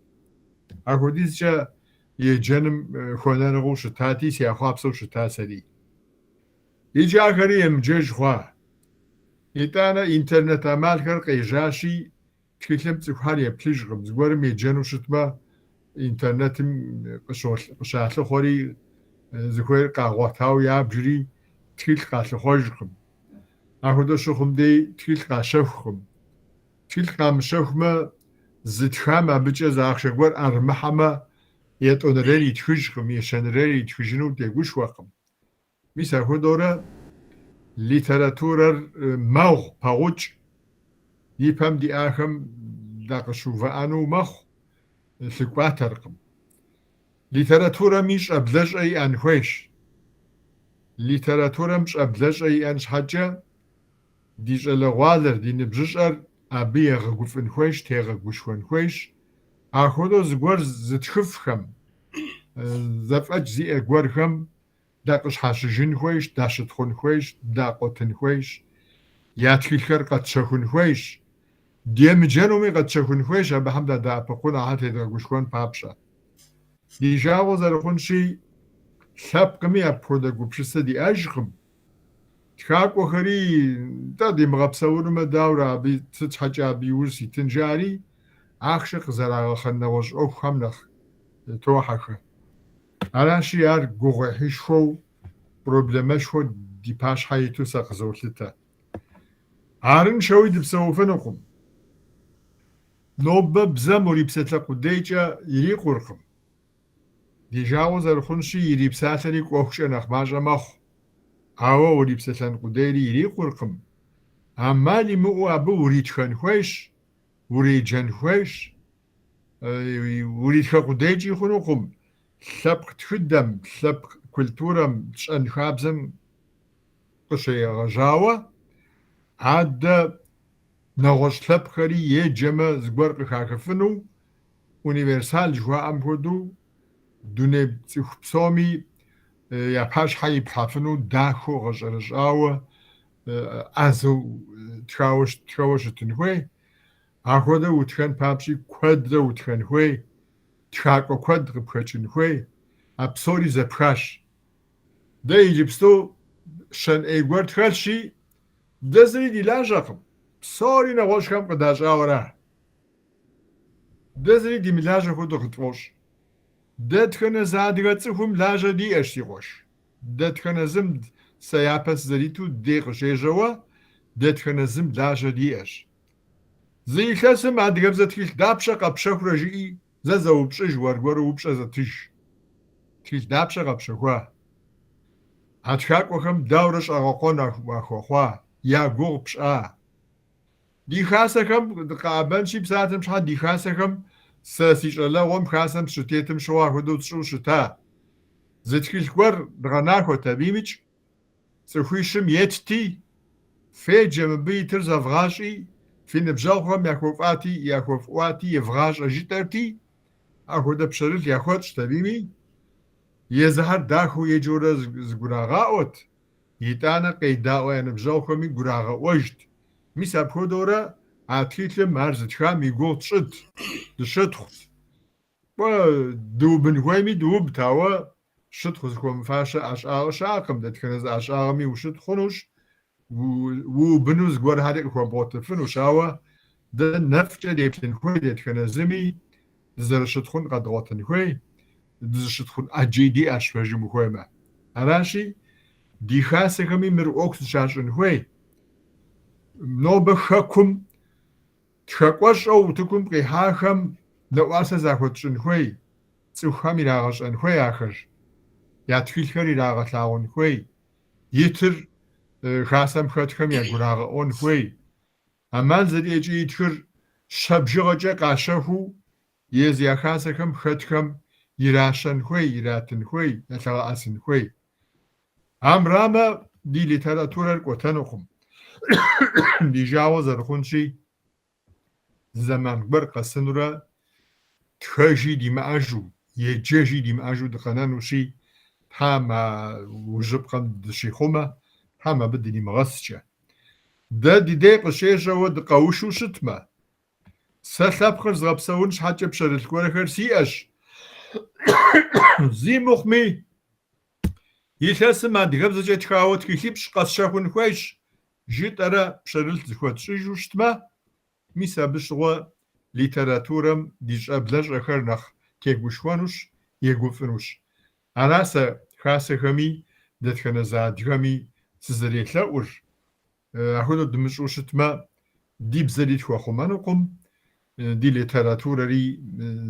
Апхуэдизкӏэ еджэным хуэнэрыгъыу щытати, сяхъуапсэу щыта сэри. Иджы ахэри емыджэж хъуа. Итӏанэ интернет ӏэмалхэр къежьащи, тхылъым цӏыхухэр еплъыжкъым, зыгуэрым еджэну щытмэ, интернетым къыщалъыхъуэри, зыхуейр къагъуэтауэ ябжри, тхылъ къалъыхъуэжкъым. Апхуэдэ щыхъум дей тхылъ къащэхукъым. Тхылъ къамыщэхумэ, зытхам абыкӏэ зы ахъшэ гуэр ӏэрымыхьэмэ, етӏуанэрейр итхыжкъым, ещанэрейр итхыжыну тегушхуэкъым. Мис апхуэдэурэ литературэр мэгъу, пэгъукӏ, ипэм диӏахэм дакъыщыувыӏэну мэхъу, лъыкӏуатэркъым. Литературэми щӏэблэщӏэ иӏэн хуейщ. Литературэм щӏэблэщӏэ иӏэн щхьэкӏэ ди щӏалэгъуалэр, ди ныбжьыщӏэр абы егъэгуфӏын хуейщ, тегъэгушхуэн хуейщ. Апхуэдэу зыгуэр зытхыфхэм, зэфӏэкӏ зиӏэ гуэрхэм дакъыщхьэщыжын хуейщ, дащытхъун хуейщ, дакъуэтын хуейщ, я тхылъхэр къэтщэхун хуейщ, демыджэнуми къэтщэхун хуейщ, абыхэм дадэӏэпыкъун, ахэр тедгъэгушхуэн папщӏэ. Ди жагъуэ зэрыхъунщи, лъэпкъми апхуэдэ гупсысэ диӏэжкъым. Тхакӏуэхэри, нтӏэ, димыгъэпсэунумэ, дауэрэ абы, сыт щхьэкӏэ абы иужь ситын жаӏэри, ахъшэ къызэрагъэхъэн нэгъуэщӏ ӏуэхухэм нэхъ тохьэхэ. Аращи, ар гугъуехьышхуэу, проблемэшхуэу ди пащхьэ иту сэ къызолъытэ. Арыншэуи дыпсэуфынукъым. Нобэ бзэм урипсалъэ къудейкӏэ ирикъуркъым. Ди жагъуэ зэрыхъунщи, ирипсалъэри кӏуэхукӏэ нэхъ мащӏэ мэхъу. Ауэ урипсэлъэн къудейри ирикъуркъым. Ӏэмал имыӏэу абы уритхэн хуейщ, уреджэн хуейщ. Уритхэ къудейкӏи хъунукъым. Лъэпкъ тхыдэм, лъэпкъ культурэм, щэнхабзэм къыщегъэжьауэ, адэ нэгъуэщӏ лъэпкъхэри еджэмэ зыгуэр къыхахыфыну, универсал жыхуаӏэм хуэдэу дуней цӏыху псоми я пащхьэ иплъхьэфыну дахэу гъэщӏэрэщӏауэ, ӏэзэу тхэуэ щытын хуей. Ахуэдэу утхэн папщӏи куэдрэ утхэн хуей, тхакӏуэ куэд къыпхэкӏын хуей, а псори зэпхащ. Дэ иджыпсту щэн ӏей гуэр тхэлъщи, дэ зыри ди лажьэкъым, псори нэгъуэщӏхэм къыдащӏауэ ара. Дэ зыри димылажьэ хуэдэу къытфӏощӏ. Дэтхэнэ зы адыгэ цӏыхум лажьэ диӏэщ, си къуэш. Дэтхэнэ зым сэ япэ сызэриту дей къыщежьэуэ, дэтхэнэ зым лажьэ диӏэщ. Зы илъэсым адыгэбзэ тхылъ дапщэ къэпщэхурэ жыӏи, зэ зэупщӏыж, уэргуэру упщӏэ зэтыж. Тхылъ дапщэ къэпщэхуа? А тхакӏуэхэм дауэрэ щӏэгъэкъуэн уахуэхъуа, я гугъу пщӏа? Ди хасэхэм дыкъэӏэбэнщи, псалъэм щхьэ, ди хасэхэм сэ си щӏалэгъуэм хасэм сыщытетым щыгъуэ апхуэдэу тщӏыу щыта. Зы тхылъ гуэр дгъэнахуэт абимикӏ, цӏыхуищым етти, феджэ мыбы итыр зэвгъащӏи, фи ныбжьэгъухэм яхуэфӏати, яхуэфӏуати евгъащӏэ жытӏэрти, апхуэдэ пщэрылъ яхуэтщӏт абими, езыхэр дахэу еджэурэ зыгурагъаӏуэт, итӏанэ къедаӏуэ я ныбжьэгъухэми гурагъэӏуэжт. Мис апхуэдэурэ а тхылъым ар зытхам и гугъу тщӏыт, дыщытхъут. Кӏуэ, дыубын хуейми дыубт, ауэ щытхъу зыхуэмыфащэ ӏэщӏагъэ щыӏэкъым, дэтхэнэ зы ӏэщӏагъэми ущытхъу хъунущ, уубыну зыгуэрхэри къыхуэбгъуэтыфынущ, ауэ дэ нэфӏкӏэ деплъын хуей дэтхэнэ зыми, дызэрыщытхъун къэдгъуэтын хуей, дызыщытхъун ӏэджи диӏэщ пэжым ухуеймэ. Аращи, ди хасэхэми мыр ӏуэху зыщащӏын хуей. Нобэ хэкум Тхакӏуэщӏэу утыкум къихьахэм нэӏуасэ захуэтщӏын хуей, цӏыхухэм ирагъэщӏэн хуей ахэр, я тхылъхэр ирагъэлъагъун хуей, итыр хасэм хэтхэм ягурагъэӏуэн хуей. ӏэмал зэриӏэкӏи итхыр щэ бжыгъэкӏэ къащэхуу езы я хасэхэм хэтхэм иращэн хуей, иратын хуей, ялъэгъэӏэсын хуей. Амырамэ, ди литературэр кӏуэтэнукъым. Ди жагъуэ зэрыхъунщи, зы зэман гуэр къэсынурэ тхэжи димыӏэжу, еджэжи димыӏэжу дыкъэнэнущи, Тхьэм а ужьыпкъэм дыщихъумэ, Тхьэм абы дынимыгъэскӏэ. Дэ ди дей къыщежьэуэ дыкъэушу щытмэ, сэ лъэпкъыр згъэпсэун щхьэкӏэ пщэрылъ гуэрхэр сиӏэщ. Зи мыхъуми, илъэсым адыгэбзэкӏэ тхауэ тхылъипщӏ къэсщэхун хуейщ, жытӏэрэ пщэрылъ зыхуэтщӏыжу щытмэ, мис абы щыгъуэ литературэм ди щӏэблэщӏэхэр нэхъ тегушхуэнущ, егуфӏынущ. Ара сэ хасэхэми дэтхэнэ зы адыгэми сызэрелъэӏур, Апхуэдэу дымыщӏу щытмэ, ди бзэри тхуэхъумэнукъым, ди литературэри,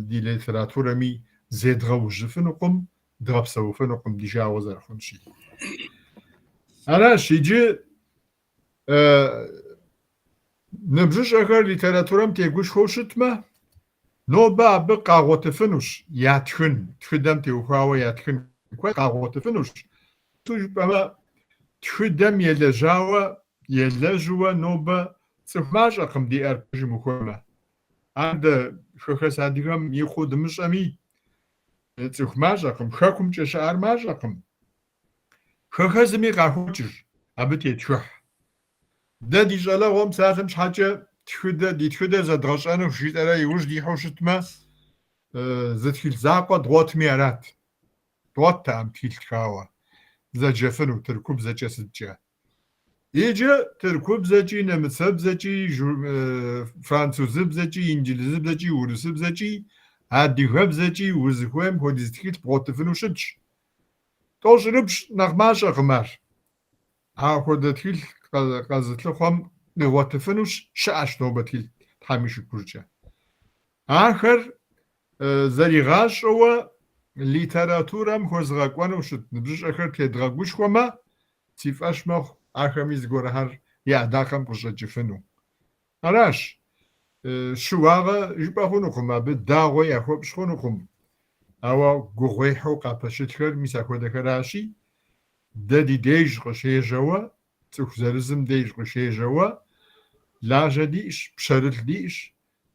ди литературэми зедгъэужьыфынукъым, дгъэпсэуфынукъым, ди жагъуэ зэрыхъунщи. Аращ, иджы ныбжьыщӏэхэр литературэм тегушхуэу щытмэ, нобэ абы къагъуэтыфынущ ятхын, тхыдэм теухуауэ ятхын куэд къагъуэтыфынущ. Сыту жыпӏэмэ, тхыдэм елэжьауэ, елэжьууэ нобэ цӏыху мащӏэкъым диӏэр пэжым ухуеймэ. Ар дэ хэхэс адыгэм икъуу дымыщӏэми, цӏыху мащӏэкъым, хэкумкӏэ щыӏэр мащӏэкъым. Хэхэсми къахокӏыр абы тетхыхь. Дэ ди щӏалэгъуэм псалъэм щхьэкӏэ тхыдэ, ди тхыдэр зэдгъэщӏэну жытӏэрэ иужь дихьэу щытмэ, зы тхылъ закъуэ дгъуэтми арат. Дгъуэттэкъым тхылъ тхауэ, дызэджэфыну тыркубзэкӏэ сыткӏэ. Иджы тыркубзэкӏи, нэмыцэбзэкӏи, французыбзэкӏи, инджылызыбзэкӏи, урысыбзэкӏи, адыгэбзэкӏи узыхуейм хуэдиз тхылъ бгъуэтыфыну щытщ. Тӏощӏырыпщӏ нэхъ мащӏэкъым ар. Апхуэдэ тхылъ къэзылъыхъуэм къигъуэтыфынущ, щыӏэщ нобэ тхылъ Тхьэм и шыкуркӏэ. Ахэр зэригъащӏэуэ литературэм хуэзыгъэкӏуэну щыт ныбжьыщӏэхэр тедгъэгушхуэмэ, си фӏэщ мэхъу ахэми зыгуэрхэр я ӏэдакъэм къыщӏэкӏыфыну. Аращ, щыуагъэ жыпӏэ хъунукъым, абы дагъуэ яхуэпщӏ хъунукъым, ауэ гугъуехьу къапэщылъхэр мис апхуэдэхэращи, дэ ди деж къыщежьэуэ, цӏыху зырызым деж къыщежьэуэ, лажьэ диӏэщ, пщэрылъ диӏэщ,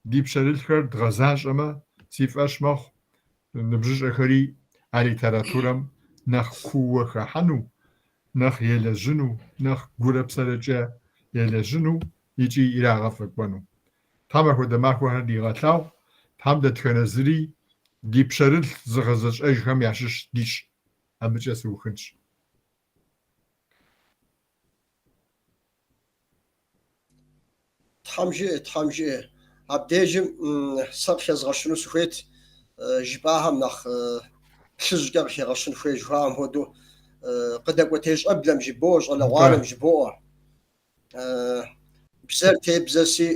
ди пщэрылъхэр дгъэзащӏэмэ, си фӏэщ мэхъу ныбжьыщӏэхэри а литературэм нэхъ кууэ хыхьэну, нэхъ елэжьыну, нэхъ гурэ псэрэкӏэ елэжьыну икӏи ирагъэфӏэкӏуэну. Тхьэм апхуэдэ махуэхэр дигъэлъагъу, Тхьэм дэтхэнэ зыри ди пщэрылъ зыгъэзэщӏэжхэм ящыщ дищӏ. Абыкӏэ сыухынщ. Тхьэм жиӏэ, Тхьэм жиӏэ. Абдежым сэ къыхэзгъэщыну сыхуейт, жыпӏахэм нэхъ плъыжькӏэ къыхегъэщын хуей жыхуаӏэм хуэдэу, къыдэкӏуэтей щӏэблэм жыбоӏэ, щӏалэгъуалэм жыбоӏэ. Бзэр тебзэси,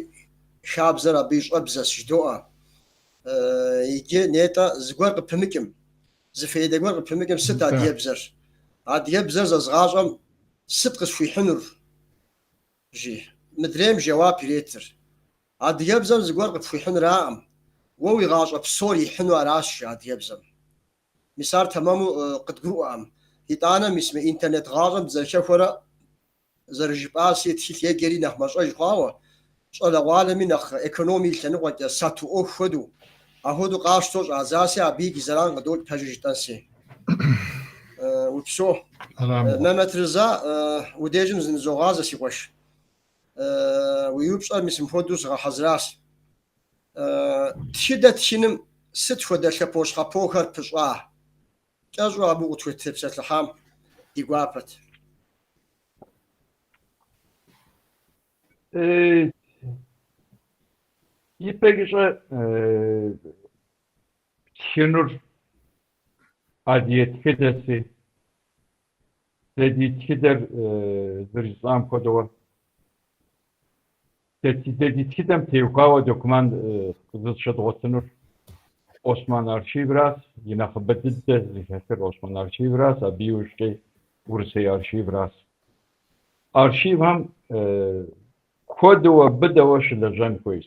хабзэр абы и щӏэбзэщ жыдоӏэ. Иджы нетӏэ зыгуэр къыпымыкӏым, зы фейдэ гуэр къыпымыкӏым сыт адыгэбзэр? Адыгэбзэр зэзгъащӏэм сыт къысхуихьынур? Жи. Мыдрейм жэуап иретыр. Адыгэбзэм зыгуэр къыпхуихьынракъым, уэ уи гъащӏэ псор ихьыну аращ, жи адыгэбзэм. Мис ар тэмэму къыдгурыӏуэкъым. Итӏанэ мис мы интернет гъащӏэм дызэрыхэхуэрэ зэрыжыпӏащи, тхылъ еджэри нэхъ мащӏэж хъуауэ, щӏалэгъуалэми нэхъ экономие и лъэныкъуэкӏэ, сату ӏуэху хуэдэу, апхуэдэу къащтэу щӏадзаси, абыикӏ зэран къыдокӏ пэжыр жытӏэнси. Упсэу. Мэмэт Рыза, уи дежым зынызогъазэ, си къуэш. Уи упщӏэр мис мыпхуэдэу сгъэхьэзыращ. Тхыдэ тхыным сыт хуэдэ лъэпощхьэпохэр пыщӏа? Кӏэщӏу абы укъытхутепсэлъыхьам ди гуапэт. Ипэкӏэ птхынур адыгэ тхыдэси, дэ ди тхыдэр зэрыжысӏам хуэдэуэ, дэ ди тхыдэм теухуауэ документ къызыщыдгъуэтынур Осман архивращ, и нэхъыбэ дыдэ зыхэлъыр Осман архивращ, абы иужькӏэ Урысей архивращ. Архивхэм куэдыуэ, быдэуэ щылэжьэн хуейщ.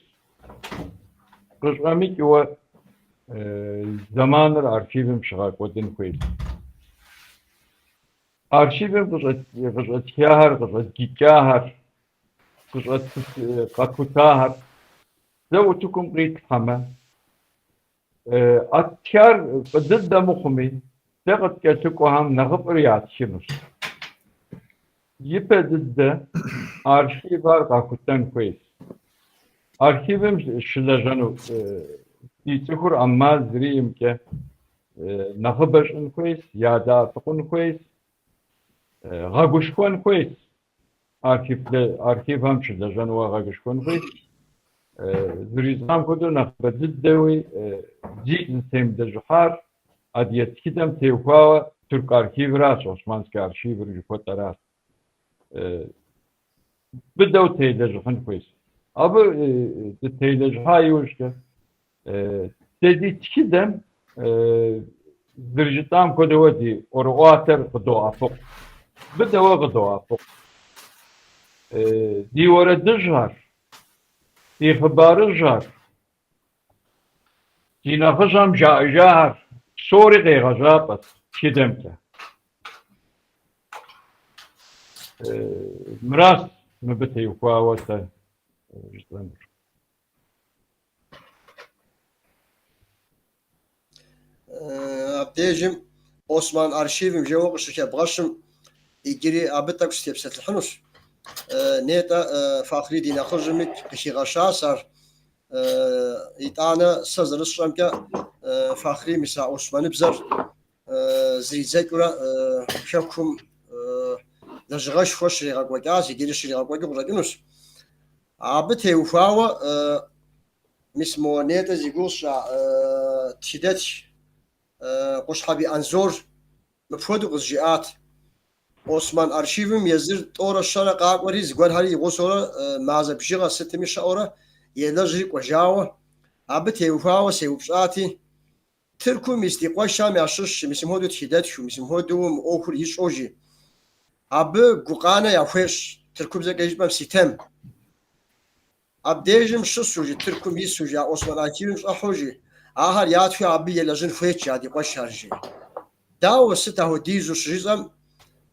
Къыщӏэмыкӏыуэ зэманыр архивым щыгъэкӏуэдын хуейщ. Архивым къыщӏэтхахэр, къыщӏэдджыкӏахэр, къэтхутахэр дэ утыкум къитлъхьэмэ, а ттхар фӏы дыдэ мыхъуми, дэ къыткӏэлъыкӏуэхэм нэхъыфӏыр ятхынущ. Ипэ дыдэ архивхэр къахутэн хуейщ. Архивым щылэжьэну ди цӏыхур ӏэмал зэриӏэмкӏэ нэхъыбэ щӏын хуейщ, ядэӏэпыкъун хуейщ, гъэгушхуэн хуейщ. Архивхэм щылэжьэнуэ гъэгушхуэн хуейщ. Зэрыжысӏам хуэдэу нэхъыбэ дыдэуи зикӏ зытемылэжьыхьар адыгэ тхыдэм теухуауэ тырку архивращ, османскэ архивыр жыхуэтӏэращ. Быдэу телэжьыхьын хуейщ. Абы дытелэжьыхьа иужькӏэ дэ ди тхыдэм зэрыжытӏам хуэдэуэ ди ӏуэрыӏуатэр къыдоӏэпыкъу. Быдэуэ къыдоӏэпыкъу. Ди уэрэдыжьхэр, ди хъыбарыжьхэр, ди нэхъыжьхэм жаӏэжахэр псори къегъэжьапӏэт тхыдэмкӏэ. Мыращ мыбы теухуауэ сэ жысӏэнур. Абдежым Осман архивым жэуэ къыщыхэбгъэщым, иджыри абы тӏэкӏу сытепсэлъыхьынущ. Нетӏэ Фахъри ди нэхъыжьми къыхигъэщащ ар. Итӏанэ сэ зэрысщӏэмкӏэ Фахъри мис а османыбзэр зридзэкӏыурэ хэкум лэжьыгъэшхуэ щригъэкӏуэкӏащ, иджыри щригъэкӏуэкӏыу къыщӏэкӏынущ. Абы теухуауэ мис мо нетӏэ зи гугъу сщӏа тхыдэтх Къущхьэбий Анзор мыпхуэдэу къызжиӏат. Осман архивым езыр тӏорэ щэрэ къакӏуэри зыгуэрхэри и гъусэурэ мазэ бжыгъэ сытми щыӏэурэ елэжьри кӏуэжауэ, абы теухуауэ сеупщӏати, Тыркум ис ди къуэшхэм ящыщ мис мыпхуэдэу тхыдэтхыу, мис мыпхуэдэу мы ӏуэхур ищӏэу жи. Абы гукъанэ яхуещӏ тыркубзэкӏэ жыпӏэм ситэм. Абдежым щысу жи, Тыркум ису жи, а Осман архивым щӏыхьэу жи, ахэр ятхыу абы елэжьын хуейт жи а ди къуэшхэр жи. Дауэ сыт ахуэдизу щыжысӏэм,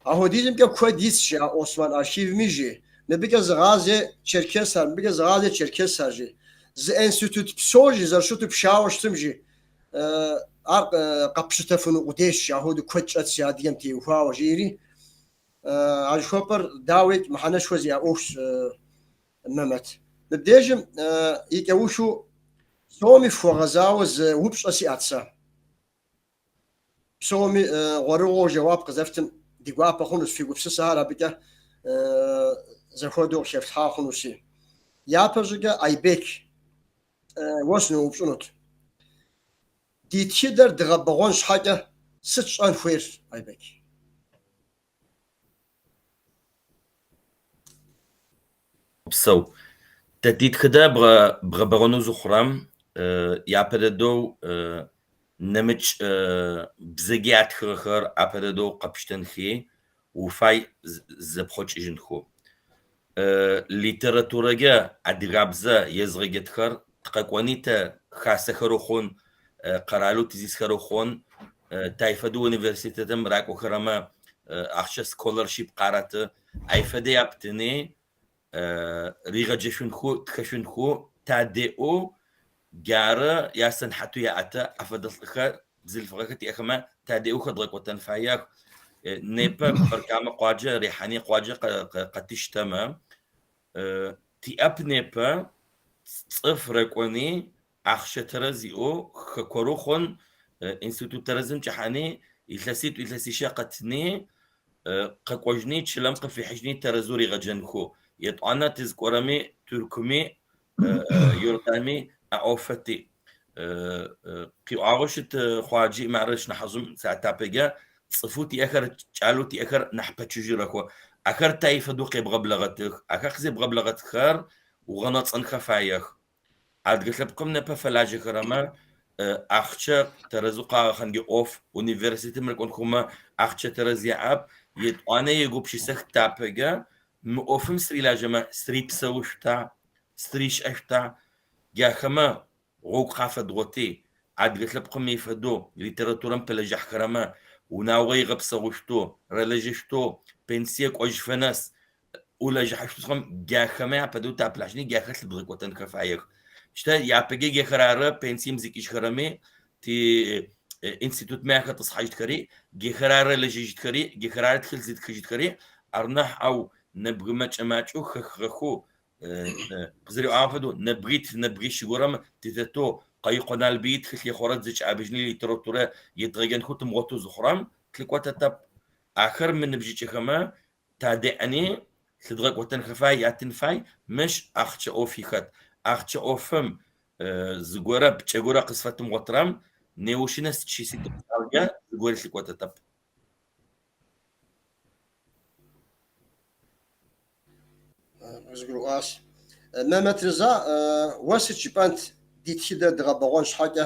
ахуэдизымкӏэ куэд итщ жи а Осман архивми жи, мыбыкӏэ зыгъазе черкесхэр, мыбыкӏэ зыгъазе черкесхэр жи. Зы институт псо жи зэрыщыту пшауэ щытым жи, ар къэппщытэфыну къудейщ жи, ахуэдэу куэд щӏэтщ жи адыгэм теухуауэ жиӏэри. А жыхуэпӏэр дауикӏ мыхьэнэшхуэ зиӏэ ӏуэхущ Мэмэт. Мыбдежым и кӏэухыу псоми фхуэгъэзауэ зы упщӏэ сиӏэт сэ. Псоми гъуэрыгъуэу жэуап къызэфтым ди гуапэ хъунущ, фи гупсысэхэр абыкӏэ зэхуэдэу къыхэфлъхьа хъунущи. Япэщӏыкӏэ Айбек уэ сыноупщӏынут. Ди тхыдэр дгъэбэгъуэн щхьэкӏэ сыт щӏэн хуейр, Айбек? Упсэу. Дэ ди тхыдэ бгъэбэгъуэну зыхъурэм япэ дэдэу нэмыкӏ бзэкӏи ятхыгъэхэр апэ дэдэу къэпщтэнхи, уфай зэпхъуэкӏыжынхэу. Литературэкӏэ адыгабзэ езыгъэджэтхэр тыкъэкӏони тэ хасэхэр хъун, къэралэу тызисхэр хъун, тай фэдэу университетым ракӏохэрэмэ ахъщэ scholarship къараты, ай фэдэ яптыни ригъэджэшъунхэу, тхэшъунхэу тадеӏэу джары ясэнхьатэу яӏэтэ афэдэ лӏыхэр, бзылъфыгъэхэр тиӏэхэмэ тадеӏэу хэдгъэкӏотэн фаех. Непэ Кфар-Камэ къуаджэ, Рихьэние къуаджэ къэтыщтэмэ, тиӏэп непэ цӏыф рэкӏони ахъщэ тэрэз иӏэу хэкуэру хъун, институт тэрэзым чӏэхьани, илъэситӏу, илъэсищэ къэтыни, къэкӏожьыни, чылэм къыфихьыжьыни тэрэзэу ригъэджэнхэу. Етӏуанэ тызкӏорэми, Тыркуми, Иорданми а ӏофэ тиӏ. Къиӏуагъэу щыт Хъуаджи, мары ышнахьыжъым сатапэкӏэ цӏыфэу тиӏэхэр, кӏалэу тиӏэхэр нахь пэчыжьэрэхо. Ахэр тай фэдэу къебгъэблэгъэтых. Ахэр къызебгъэблэгъэтхэр угъэнэцӏэнхэ фаех. Адыгэ лъэпкъым непэ фэлажьэхэрэмэ ахъчэ тэрэзэу къагъэхъэнкӏэ ӏоф, университетым рыкӏонхэмэ ахъчэ тэрэз яӏэп. Етӏуанэ егупшысэх тапэкӏэ мы ӏофым сырилажьэмэ сырипсэушъута, сырищыӏэшъута? Джахэмэ гъогу къафэдгъоти. Адыгэ лъэпкъым и фэдэу литературэм пэлэжьыхьхэрэмэ, унагъуэ игъэпсэгъушъу, рэлэжьэщтэу, пенсие кӏожьыфэ нэс ӏулэжьыхьэщтэу зыхъум, джахэмэ апэдэу тапылъхьащтыни джахэр лъыдгъэкӏотэнхэ фаех. Щтэ япэкӏэ джахэр ары пенсием зикӏыжьхэрэми, ти институтмэ ахэтӏысхьащтхэри, джахэр ары лэжьэжьытхэри, джахэр ары тхылъ зытхыжьытхэри, ар нахь ау нэбгы мэкӏэ-макӏэу хэхыгъэхэу Къызэриӏуагъэм фэдэу, нэбгыритф, нэбгырищ горэм тытэтэу Къаикъо Налбый итхылъ ехъорэ зэкӏэӏэбыжьыни литературэ едгъэджэнхэу тымыгъотэу зыхъурэм, тылъыкӏотэтэп. Ахэр мыныбжьыкӏэхэмэ тадеӏэни, лъыдгъэкӏотэнхэ фай, яттын фай. Мыщ ахъчэ ӏофи хэт. Ахъчэ ӏофым зыгорэ, пкӏэ горэ къызфэтымыгъотырэм, неущы нэс тыщыситӏупщалкӏэ зыгори лъыкӏотэтэп. Къызгурыӏуащ. Мэмэт Рыза, уэ сыт жыпӏэнт ди тхыдэр дгъэбэгъуэн щхьэкӏэ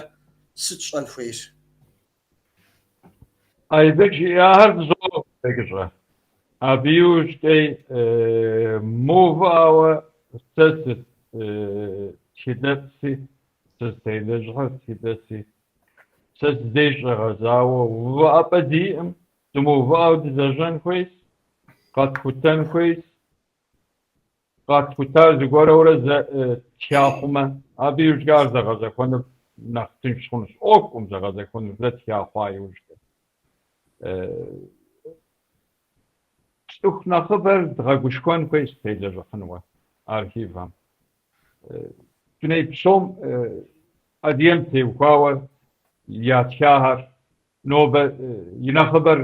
сыт щӏэн хуейр? Айбек жиӏахэр дызогъэкӏыщӏэ. Абы иужькӏэ мыувыӏауэ сэ сытхыдэлӏси, сызытелэжьыхьыр тхыдэси, сэ си деж щӏэгъэзауэ увыӏэпӏэ диӏэм Дымыувыӏэу дылэжьэн хуейщ, къэтхутэн хуейщ. Къэтхутар зыгуэрурэ тха хъумэ, абы иужькӏэ ар зэгъэзэхуэныр нэхъ тынш хъунущ. ӏуэхукъым зэгъэзэхуэныр зэ тха хъуа иужькӏэ. Цӏыху нэхъыбэр дгъэгушхуэн хуейщ телэжьыхьынуэ архивхэм. Дуней псом адыгэм теухуауэ ятхахэр Нобэ и нэхъыбэр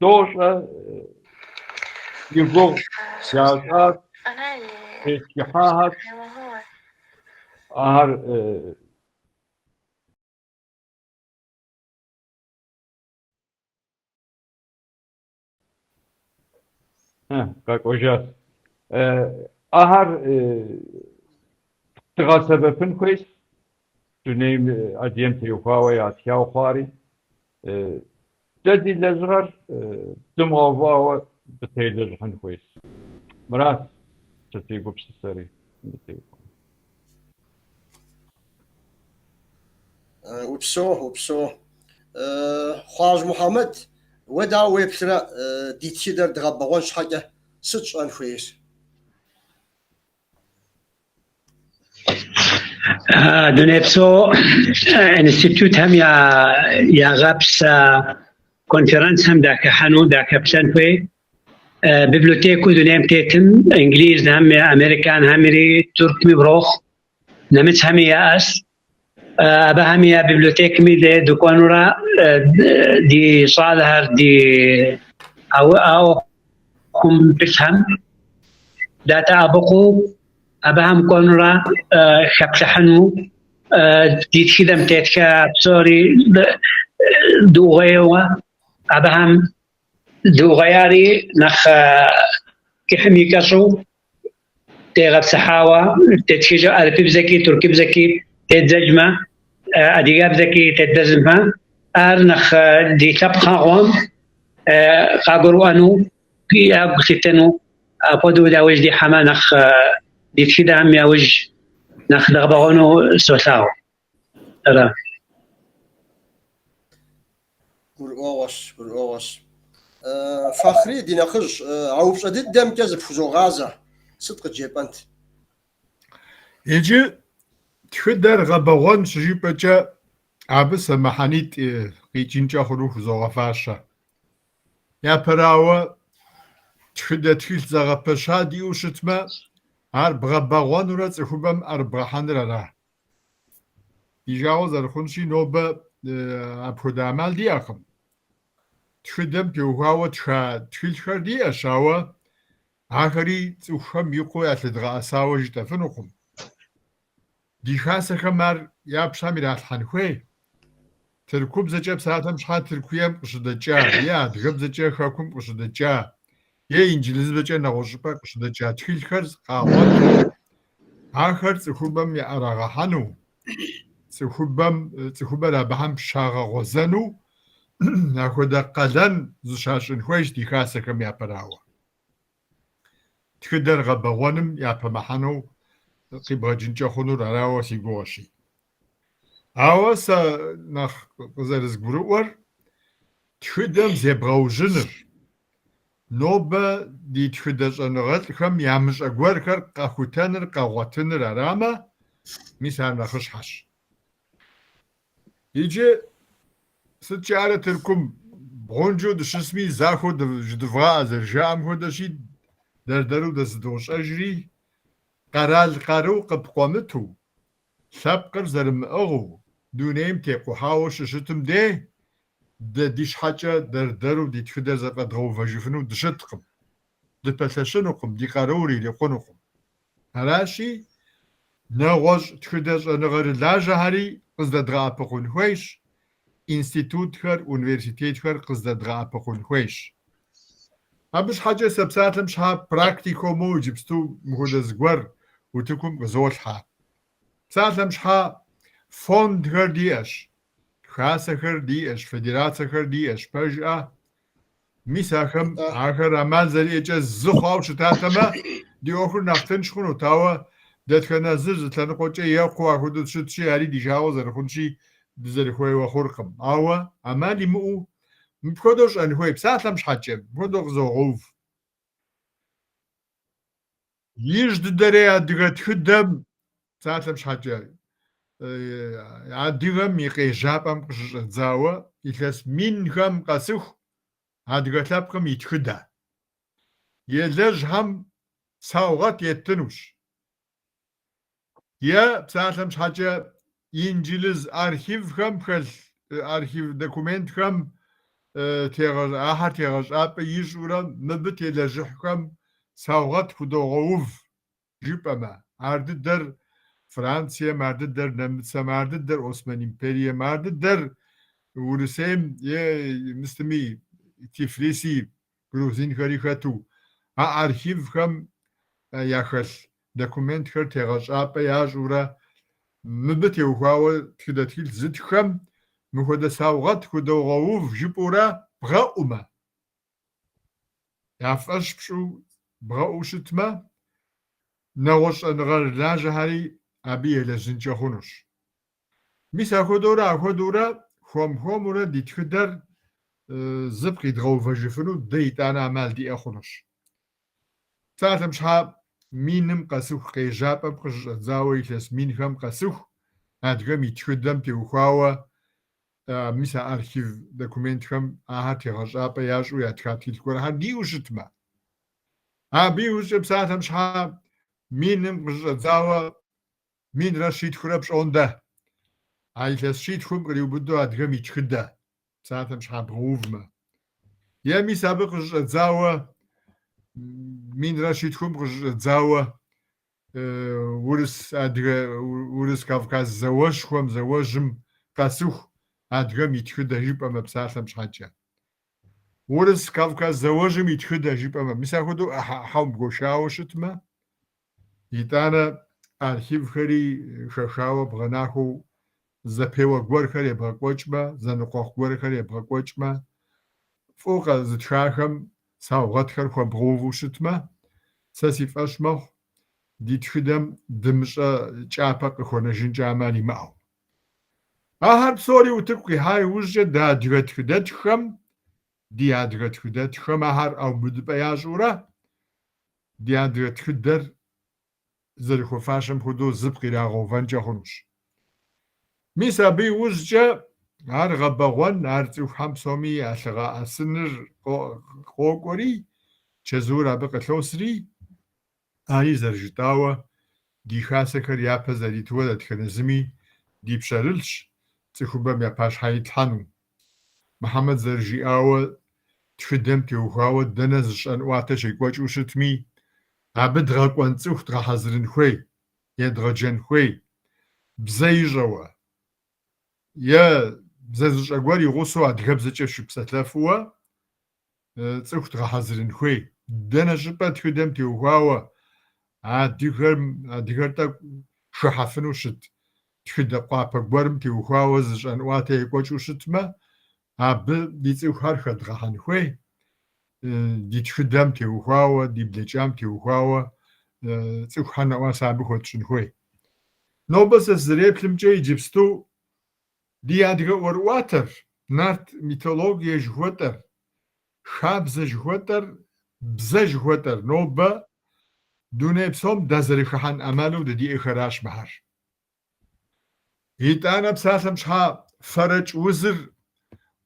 дощӏэ, и гугъу ящӏащ, тетхыхьахэр, ахэр къэкӏуэжащ. Ахэр дгъэсэбэпын хуейщ, дунейм адыгэм теухуауэ ятхауэ хъуари. Дэ ди лэжьыгъэр дымыгъэувыӏауэ дытелэжьыхьын хуейщ. Мыращ сэ си гупсысэри мыбы теухуауэ. Упсэу, упсэу. Хъуажь Мухьэмэд, уэ дауэ уеплърэ ди тхыдэр дгъэбэгъуэн щхьэкӏэ сыт щӏэн хуейр? Дунейпсо институтхэм ягъэпса конференцхэм дахыхьэну, дахэплъэн хуей. Библиотеку дунейм тетым инглизхэм, американхэмри, тыркуми урохъу, нэмыцхэми яӏэс. Абыхэми я библиотекми де дыкӏуэнурэ ди щӏалэхэр ди а ӏуэхум пылъхэм дадэӏэпыкъуу абыхэм кӏуэнурэ хэплъыхьыну ди тхыдэм тетха псори дыугъуейуэ абыхэм дыугъуеяри нэхъ кӏыхьми кӏэщӏу тегъэпсыхьауэ тетхыжу арыпыбзэкӏи туркыбзэкӏи тедзэжмэ, адыгэбзэкӏи теддзэжмэ, ар нэхъ ди лъэпкъэгъуэм къагурыӏуэну, ягу лъитэну, апхуэдэу яужь дихьэмэ, нэхъ ди тхыдэхэм яужь нэхъ дгъэбэгъуэну солъагъу. Ара. Гурыӏуэгъуэщ, гурыӏуэгъуэщ. Фахъри, ди нэхъыжь, а упщӏэ дыдэмкӏэ зыпхузогъазэ. Сыт къыджепӏэнт? Иджы тхыдэр гъэбэгъуэн щыжыпӏэкӏэ, абы сэ мыхьэнитӏ къикӏынкӏэ хъуну хузогъэфащэ. Япэрауэ, тхыдэ тхылъ зэгъэпэща диӏэу щытмэ, ар бгъэбэгъуэнурэ цӏыхубэм ӏэрыбгъэхьэныр ара? Ди жагъуэ зэрыхъунщи, нобэ апхуэдэ ӏэмал диӏэкъым. Тхыдэм теухуауэ тха тхылъхэр диӏэщ, ауэ ахэри цӏыхухэм икъуу ялъэдгъэӏэсауэ жытӏэфынукъым. Ди хасэхэм ар я пщэм иралъхьэн хуей. Тыркубзэкӏэ псалъэм щхьа Тыркуем къыщыдэкӏа е адыгэбзэкӏэ хэкум къыщыдэкӏа е инджылызыбзэкӏэ нэгъуэщӏ щӏыпӏэ къыщыдэкӏа тхылъхэр къагъуэту, ахэр цӏыхубэм яӏэрагъэхьэну, цӏыхубэм, цӏыхубэр абыхэм щагъэгъуэзэну апхуэдэ къалэн зыщащӏын хуейщ ди хасэхэм япэрауэ. Тхыдэр гъэбэгъуэным япэ мыхьэнэу къибгъэкӏынкӏэ хъунур арауэ си гугъэщи. Ауэ сэ нэхъ къызэрызгурыӏуэр тхыдэм зебгъэужьыныр, нобэ ди тхыдэ щӏэныгъэлӏхэм ямыщӏэ гуэрхэр къэхутэныр, къэгъуэтыныр арамэ, мис ар нэхъыщхьэщ. Иджы сыт жаӏэрэ Тыркум бгъунжу дыщысми захуэу жыдывгъаӏэ зэрыжаӏэм хуэдэщи, дэр-дэру дызыдощӏэжри, къэрал къару къыпкъуэмыту, лъэпкъыр зэрымыӏыгъыу, дунейм текъухьауэ щыщытым дей, дэ ди щхьэкӏэ дэр-дэру ди тхыдэр зэфӏэдгъэувэжыфыну дыщыткъым, дыпэлъэщынукъым, ди къарур ирикъунукъым. Аращи, нэгъуэщӏ тхыдэ щӏэныгъэрылажьэхэри къыздэдгъэӏэпыкъун хуейщ, институтхэр, университетхэр къыздэдгъэӏэпыкъун хуейщ. Абы щхьэкӏэ сэ псалъэм щхьа практикэу моуэ иджыпсту мыхуэдэ зыгуэр утыкум къызолъхьэ. Псалъэм щхьа фондхэр диӏэщ, хасэхэр диӏэщ, федерацэхэр диӏэщ, пэжӏэ? Мис ахэм ахэр амал зэриӏэкӏэ зы хъуауэ щытатэмэ, ди ӏуэхур нэхъ тынш хъунут, ауэ дэтхэнэ зыр зы лъэныкъуэкӏэ екъуу апхуэдэу щытщи, ари ди жагъуэ зэрыхъунщи, дызэрыхуейуэ хъуркъым. Ауэ амал имыӏэу мыпхуэдэу щӏэн хуей, псалъэм щхьэкӏэ, мыпхуэдэу къызогъэув. Ижь дыдэрей адыгэ тхыдэм, псалъэм щхьэкӏэ, адыгэм и къежьапӏэм къыщыщӏэдзауэ илъэс минхэм къэсыху адыгэ лъэпкъым и тхыдэ елэжьхэм саугъэт еттынущ. Е, псалъэм щхьэкӏэ, инджылыз архивхэм хэлъ архив документхэм ахэр тегъэщӏапӏэ ищӏурэ мыбы телэжьыхьхэм саугъэт худогъэув, жыпӏэмэ, ар дыдэр Францием, ар дыдэр нэмыцэм, ар дыдэр Осман империем, ар дыдэр Урысейм е мыстми Тифлиси грузинхэри хэту, а архивхэм яхэлъ документхэр тегъэщӏапӏэ ящӏурэ мыбы теухуауэ тхыдэ тхылъ зытххэм мыхуэдэ саугъэт худогъэув жыпӏэурэ бгъэӏумэ, я фӏэщ пщӏу бгъэӏуу щытмэ, нэгъуэщӏ щӏэныгъэрылажьэхэри абы елэжьынкӏэ хъунущ. Мис ахуэдэурэ, ахуэдэурэ, хуэм-хуэмурэ ди тхыдэр зыпкъ идгъэувэжыфыну дэ итӏанэ ӏэмал диӏэ хъунущ. Псалъэм щхьа, миным къэсыху къежьапӏэм къыщыщӏэдзауэ илъэс минхэм къэсыху адыгэм и тхыдэм теухуауэ мис а архив документхэм ахэр тегъэщӏапӏэ ящӏу ятха тхылъ гуэрхэр диӏэу щытмэ. Абы иужькӏэ псалъэм щхьа, миным къыщыщӏэдзауэ минрэ щитхурэ пщӏондэ, а илъэс щитхум къриубыдэу адыгэм и тхыдэ, псалъэм щхьа бгъэувмэ. Е мис абы къыщыщӏэдзауэ, минрэ щитхум къыщыщӏэдзауэ, урыс адыгэ урыс-кавказ зауэшхуэм, зауэжьым къэсыху адыгэм и тхыдэ жыпӏэмэ, псалъэм щхьэкӏэ. Урыс-кавказ зауэжьым и тхыдэ жыпӏэмэ, мис апхуэдэу ӏыхьэ-ӏыхьэу бгуэшауэ щытмэ, Итӏанэ архивхэри хэхауэ бгъэнахуэу зэпеуэ гуэрхэр ебгъэкӏуэкӏмэ, зэныкъуэкъу гуэрхэр ебгъэкӏуэкӏмэ, фӏыуэ къэзытхахэм саугъэтхэр хуэбгъэуву щытмэ, сэ си фӏэщ мэхъу, ди тхыдэм дымыщӏэ кӏапэ къыхуэнэжынкӏэ ӏэмал имыӏэу. Ахэр псори утыку къихьа иужькӏэ дэ адыгэ тхыдэтххэм, ди адыгэ тхыдэтххэм ахэр ӏэубыдыпӏэ ящӏурэ, Ди адыгэ тхыдэр зэрыхуэфащэм хуэдэу зыпкъ ирагъэувэнкӏэ хъунущ. Мис абы иужькӏэ ар гъэбэгъуэн, ар цӏыхухэм псоми ялъыгъэӏэсыныр къокӏуэри, чэзур абы къылъосри, ари зэрыжытӏауэ, ди хасэхэр япэ зэритуэ дэтхэнэ зыми ди пщэрылъщ цӏыхубэм я пащхьэ итлъхьэну. Мухьэмэд зэрыжиӏауэ, тхыдэм теухуауэ дэнэ зы щӏэнӏуатэ щекӏуэкӏыу щытми, абы дгъэкӏуэн цӏыху дгъэхьэзырын хуей, едгъэджэн хуей, бзэ ищӏэуэ е бзэ зыщӏэ гуэр и гъусэу адыгэбзэкӏэ щыпсэлъэфуэ цӏыху дгъэхьэзырын хуей. Дэнэ щӏыпӏэ тхыдэм теухуауэ адыгэм, адыгэр тӏэкӏу хыхьэфыну щыт тхыдэ къуапэ гуэрым теухуауэ зы щӏэнӏуатэ екӏуэкӏыу щытмэ, абы ди цӏыхухэр хэдгъэхьэн хуей, ди тхыдэм теухуауэ, ди блэкӏам теухуауэ цӏыхухэр нэӏуасэ абы хуэтщӏын хуей. Нобэ сэ сызэреплъымкӏэ иджыпсту. Ди адыгэ ӏуэрыӏуатэр, нарт мифологие жыхуэтӏэр, хабзэ жыхуэтӏэр, бзэ жыхуэтӏэр нобэ дуней псом дазэрыхыхьэн ӏэмалу дыдиӏэхэращ мыхэр. Итӏанэ псалъэм щхьа фэрэкӏ узыр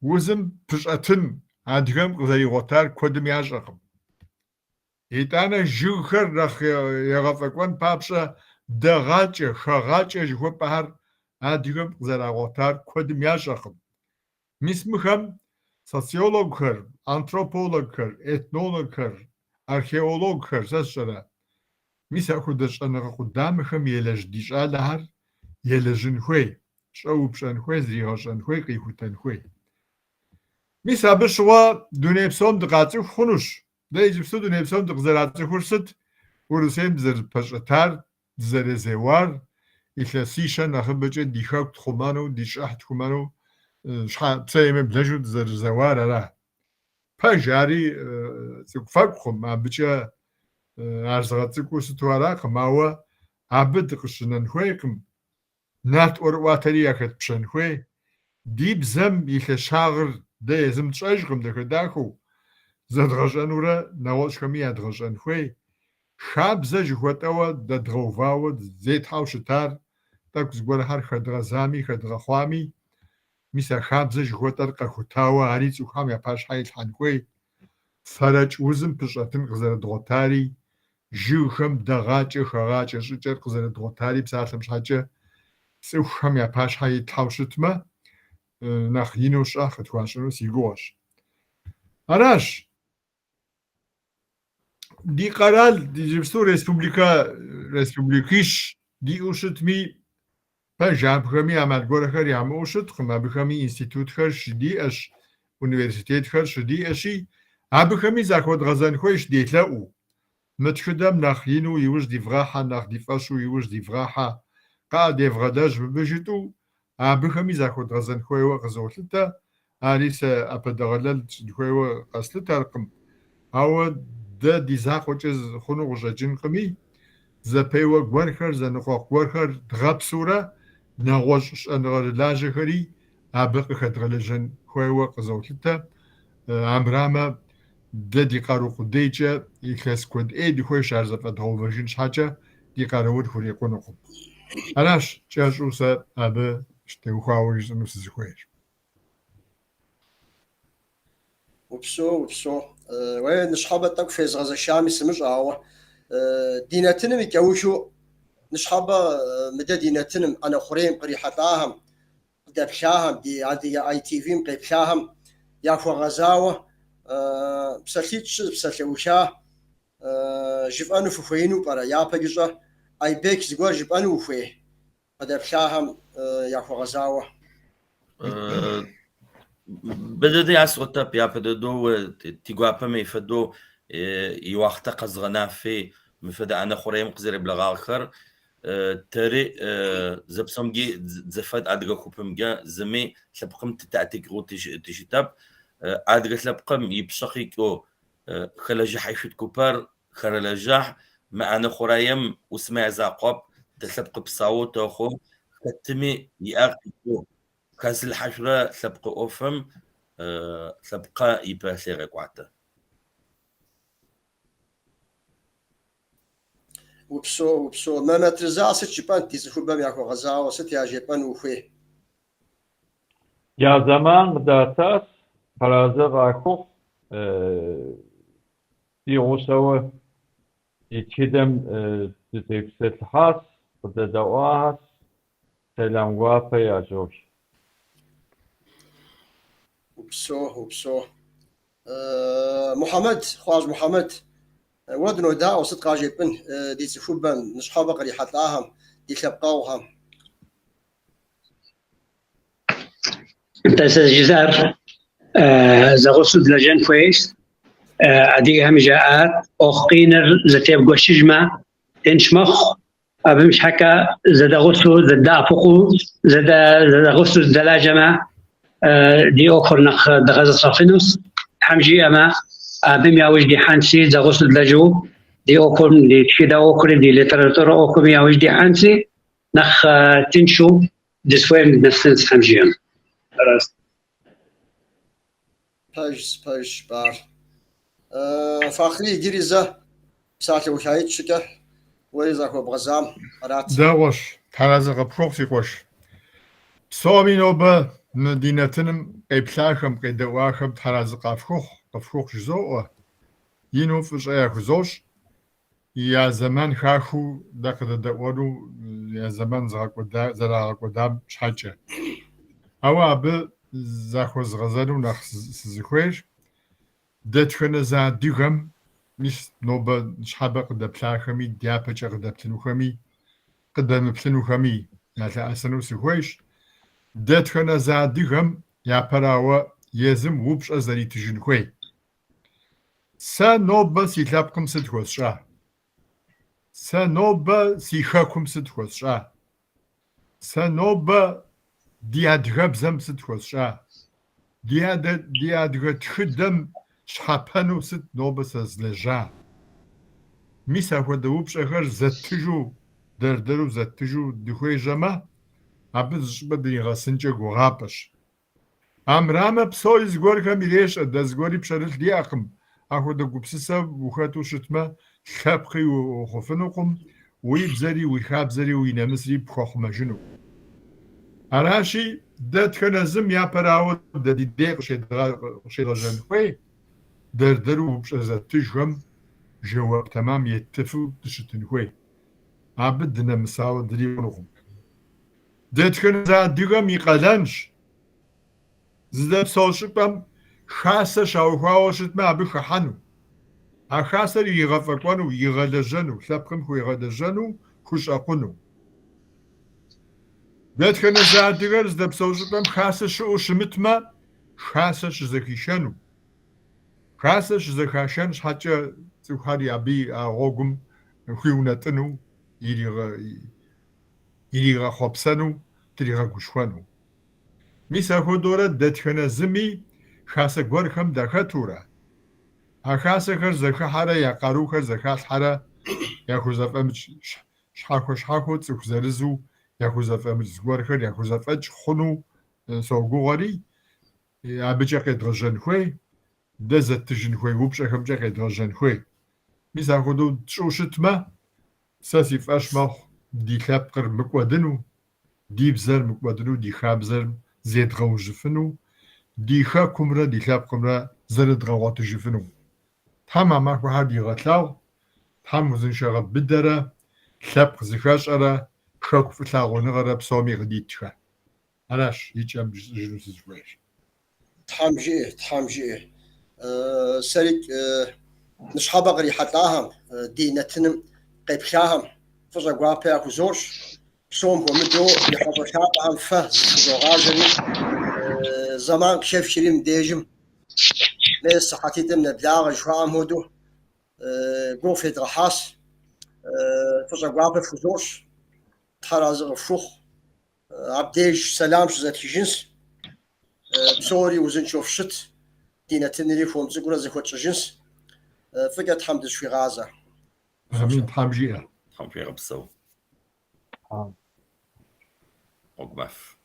узым пыщӏэтын адыгэм къызэригъуэтар куэдым ящӏэкъым. Итӏанэ жыгхэр нэхъ егъэфӏэкӏуэн папщӏэ дэгъакӏэ, хэгъакӏэ жыхуэпӏэхэр адыгэм къызэрагъуэтар куэдым ящӏэкъым. Мис мыхэм социологхэр, антропологхэр, этнологхэр, археологхэр, сэ сщӏэрэ, мис апхуэдэ щӏэныгъэ къудамэхэм елэжь ди щӏалэхэр елэжьын хуей, щӏэупщӏэн хуей, зригъэщӏэн хуей, къихутэн хуей. Мис абы щыгъуэ дуней псом дыкъацӏыху хъунущ. Дэ иджыпсту дуней псом дыкъызэрацӏыхур сыт? Урысейм дызэрыпэщӏэтар, дызэрезэуар, илъэсищэ нэхъыбэкӏэ ди хэку тхъумэну, ди щӏыхь тхъумэну, щхьэ псэемыблэжу дызэрызэуар ара? Пэж, ари цӏыкӏуфэкӏукъым, абыкӏэ ар зыгъэцӏыкӏуу сыту аракъым, ауэ абы дыкъыщынэн хуейкъым. Нарт ӏуэрыӏуатэри яхэтпщэн хуей. Ди бзэм и лъэщагъыр дэ езым тщӏэжкъым дахэ-дахэу, зэдгъэщӏэнурэ нэгъуэщӏхэми ядгъэщӏэн хуей. Хабзэ жыхуэтӏэуэ дэ дгъэувауэ зетхьэу щытар, тӏэкӏу зыгуэрхэр хэдгъэзами хэдгъэхъуами, мис а хабзэ жыхуэтӏэр къэхутауэ ари цӏыхухэм я пащхьэ илъхьэн хуей. Фэрэкӏ узым пыщӏэтын къызэрыдгъуэтари, жыгхэм дэгъакӏэ, хэгъакӏэ щӏыкӏэр къызэрыдгъуэтари псалъэм щхьэкӏэ цӏыхухэм я пащхьэ итлъхьэу щытмэ, нэхъ ину пщӏэ къытхуащӏыну си гугъэщ. Аращ. Ди къэрал, иджыпсту республикэ, республикищ диӏэу щытми, пэж, абыхэми ӏэмал гуэрхэр ямыӏэу щыткъым, абыхэми институтхэр щыдиӏэщ, университетхэр щыдиӏэщи, абыхэми захуэдгъэзэн хуейщ делъэӏуу. Мы тхыдэм нэхъ ину иужь дивгъэхьэ, нэхъ ди фӏэщу иужь дивгъэхьэ, кхъыӏэ девгъэлэжь мыбы жытӏэу, абыхэми захуэдгъэзэн хуейуэ къызолъытэ, ари сэ ӏэпэдэгъэлэл тщӏын хуейуэ къэслъытэркъым, ауэ дэ ди закъуэкӏэ хъуну къыщӏэкӏынкъыми, зэпеуэ гуэрхэр, зэныкъуэкъу гуэрхэр дгъэпсурэ нэгъуэщӏ щӏэныгъэрылажьэхэри абы къыхэдгъэлэжьэн хуейуэ къызолъытэ. Амырамэ, дэ ди къару къудейкӏэ илъэс куэд ӏей дыхуейщ ар зэфӏэдгъэувэжын щхьэкӏэ, ди къарур хурикъунукъым. Аращ кӏэщӏу сэ абы теухуауэ жысӏэну сызыхуейр. Упсэу, упсэу. Уей, ныщхьэбэ тӏэкӏу фезгъэзэшами сымыщӏэ, ауэ ди нэтыным и кӏэухыу ныщхьэбэ мыдэ ди нэтыным, ӏэнэ хъурейм кърихьэлӏахэм, къыдэплъахэм, ди Адыгэ ITV-м къеплъахэм яхуэгъэзауэ псалъитӏ-щы псалъэуха жыфӏэну фыхуеину пӏэрэ? Япэкӏыщӏэ Айбек зыгуэр жыпӏэну ухуей къыдэплъахэм яхуэгъэзауэ? Бэдэдэ ясӏотэп, япэ дэдэу тигуапэ мый фэдэу иуахътэ къэзыгъэнафи мы фэдэ ӏэнэ хъурэем къызэреблэгъагъэхэр тэри зэпсэумгьи дзэфэд адыгэ купымкӏэ зыми лъэпкъым тытеӏэтыкӏыгъэу тыщытэп. Адыгэ лъэпкъым ипшъэ къикӏэу хэлэжьыхьэшъут купэр хэрэлэжьахь, мы ӏэнэ хъураем ӏусмэ язакъоп, тэ лъэпкъы псаоу тэхъу, хэтми иӏэ къикӏэу хэзылъхьэшъурэ лъэпкъы ӏофым лъэпкъэ ипэ лъегъэкӏуатэ. Упсэу, упсэу. Мэмэт Рыза сыт жыпӏэнт ди цӏыхубэм яхуэгъэзауэ, сыт яжепӏэну ухуей? Я зэман къыдатащ, арэзы къахухъу ди гъусэуэ ди тхыдэм дытепсэлъыхьащ, къыдэдэӏуащ, сэлам гуапэ язох. Упсэу, упсэу. Мухьэмэд, Хъуажь Мухьэмэд, уэ дынодаӏуэ, сыт къажепӏын ди цӏыхубэм, ныщхьэбэ кърихьэлӏахэм, ди лъэпкъэгъухэм? Нтӏэ, сэ жызыӏэр зэгъусэу дылэжьэн хуейщ. Адыгэхэм жаӏат, ӏуэху къиныр зэтебгуэшыжмэ, тынш мэхъу. Абым щхьэкӏэ зэдэгъусэу, зэдэӏэпыкъуу, зэдэгъусэу зэдэлажьэмэ, ди ӏуэхур нэхъ дгъэзэщӏэфынущ. Тхьэм жиӏэмэ, абым яужь дихьэнщи, зэгъусэу дылэжьу ди ӏуэхум, ди тхыдэ ӏуэхури, ди литературэ ӏуэхуми яужь дихьэнщи, нэхъ тыншу дызыхуейм дынэсынщ, Тхьэм жиӏэмэ. Аращ. Пэжщ, пэжщ жыпӏар. Фахъри иджыри зэ псалъэухаитӏ щыкӏэ уэри захуэбгъэзам, арат. Дэгъуэщ, Тхьэразэ къыпхухъу, си къуэш. Псоми нобэ мы ди нэтыным къеплъахэм, къедэӏуахэм Тхьэразэ къафхухъу, къыфхухъу жызоӏуэ. Ину фӏыщӏэ яхузощӏ. Я зэман хахыу дэ къыдэдэӏуэну я зэман зэрагъэкӏуэдам щхьэкӏэ. Ауэ абы захуэзгъэзэну нэхъ сызыхуейр, дэтхэнэ зы адыгэм, мис нобэ ныщхьэбэ къыдэплъахэми, дяпэкӏэ къыдэплъынухэми, къыдэмыплъынухэми ялъэӏэсыну сыхуейщ, дэтхэнэ зы адыгэм япэрауэ езым упщӏэ зэритыжын хуей. Сэ нобэ си лъэпкъым сыт хуэсщӏа? Сэ нобэ си хэкум сыт хуэсщӏа? Сэ нобэ ди адыгэбзэм сыт хуэсщӏа? Ди адэ, ди адыгэ тхыдэм щхьэпэну сыт нобэ сэ злэжьа? Мис апхуэдэ упщӏэхэр зэттыжу, дэр-дэру зэттыжу дыхуежьэмэ, абы зыщӏыпӏэ дынигъэсынкӏэ гугъапӏэщ. Амырамэ, псори зыгуэрхэм ирещӏэ, дэ зыгуэри пщэрылъ диӏэкъым. Апхуэдэ гупсысэ ухэту щытмэ, лъэпкъи ухъуфынукъым, уи бзэри, уи хабзэри, уи нэмысри пхуэхъумэжынукъым. Аращи, дэтхэнэ зым япэрауэ дэ ди дей къыщедгъэжьэн хуей, дэр-дэру упщӏэ зэттыжхэм жэуап тэмэм еттыфу дыщытын хуей. Абы дынэмысауэ дыри хъунукъым. Дэтхэнэ зы адыгэм и къалэнщ зыдэпсэу щӏыпӏэм хасэ щаухуауэ щытмэ, абы хыхьэну. А хасэр иригъэфӏэкӏуэну, игъэлэжьэну, лъэпкъым хуигъэлэжьэну хущӏэкъуну. Дэтхэнэ зы адыгэр зыдэпсэу щӏыпӏэм хасэ щыӏэу щымытмэ, хасэ щызэхишэну. Хасэ щызэхашэн щхьэкӏэ цӏыхухэр абы а гъуэгум хуиунэтӏыну, иригъэхъуэпсэну, тригъэгушхуэну. Мис апхуэдэурэ дэтхэнэ зыми хасэ гуэрхэм дахэтурэ, а хасэхэр зэхыхьэрэ я къарухэр зэхалъхьэрэ яхузэфӏэмыкӏ щхьэхуэ-щхьэхуэу цӏыху зырызу яхузэфӏэмыкӏ зыгуэрхэр яхузэфӏэкӏ хъуну согугъэри, абыкӏэ къедгъэжьэн хуей, дэ зэттыжын хуей упщӏэхэмкӏэ къедгъэжьэн хуей. Мис апхуэдэу тщӏыу щытмэ, Сэ си фӏэщ мэхъу ди лъэпкъыр мыкӏуэдыну, ди бзэр мыкӏуэдыну, ди хабзэр зедгъэужьыфыну, ди хэкумрэ ди лъэпкъымрэ зэрыдгъэгъуэтыжыфыну. Тхьэм а махуэхэр дигъэлъагъу, Тхьэм узыншагъэ быдэрэ, лъэпкъ зыхэщӏэрэ, хэку фӏылъагъуныгъэрэ псоми къыдитхэ. Аращ и кӏэм жысӏэжыну сызыхуейр. Тхьэм жиӏэ, Тхьэм жиӏэ. Сэрикӏ ныщхьэбэ кърихьэлӏахэм, ди нэтыным къеплъахэм фӏыщӏэ гуапэ яхузощӏ. Псом хуэмыдэу ди хьэщӏэ лъапӏэхэм фэ зыфхузогъазэри, зэман къыхэфхри мыбдежым, мес сыхьэтитӏым нэблагъэ жыхуаӏэм хуэдэу гугъу федгъэхьащ. Фӏыщӏэ гуапэ фхузощӏ. Тхьэр арэзы къыфхухъу. Абдеж сэлам щызэтхыжынщ. Псори узыншэу фщыт, ди нэтынри хуэм цӏыкӏурэ зэхуэтщӏыжынщ. Фӏыкӏэ Тхьэм дыщхуигъазэ. Амин, Тхьэм жиӏэ. Тхьэм фигъэпсэу. Гъуэгу махуэ.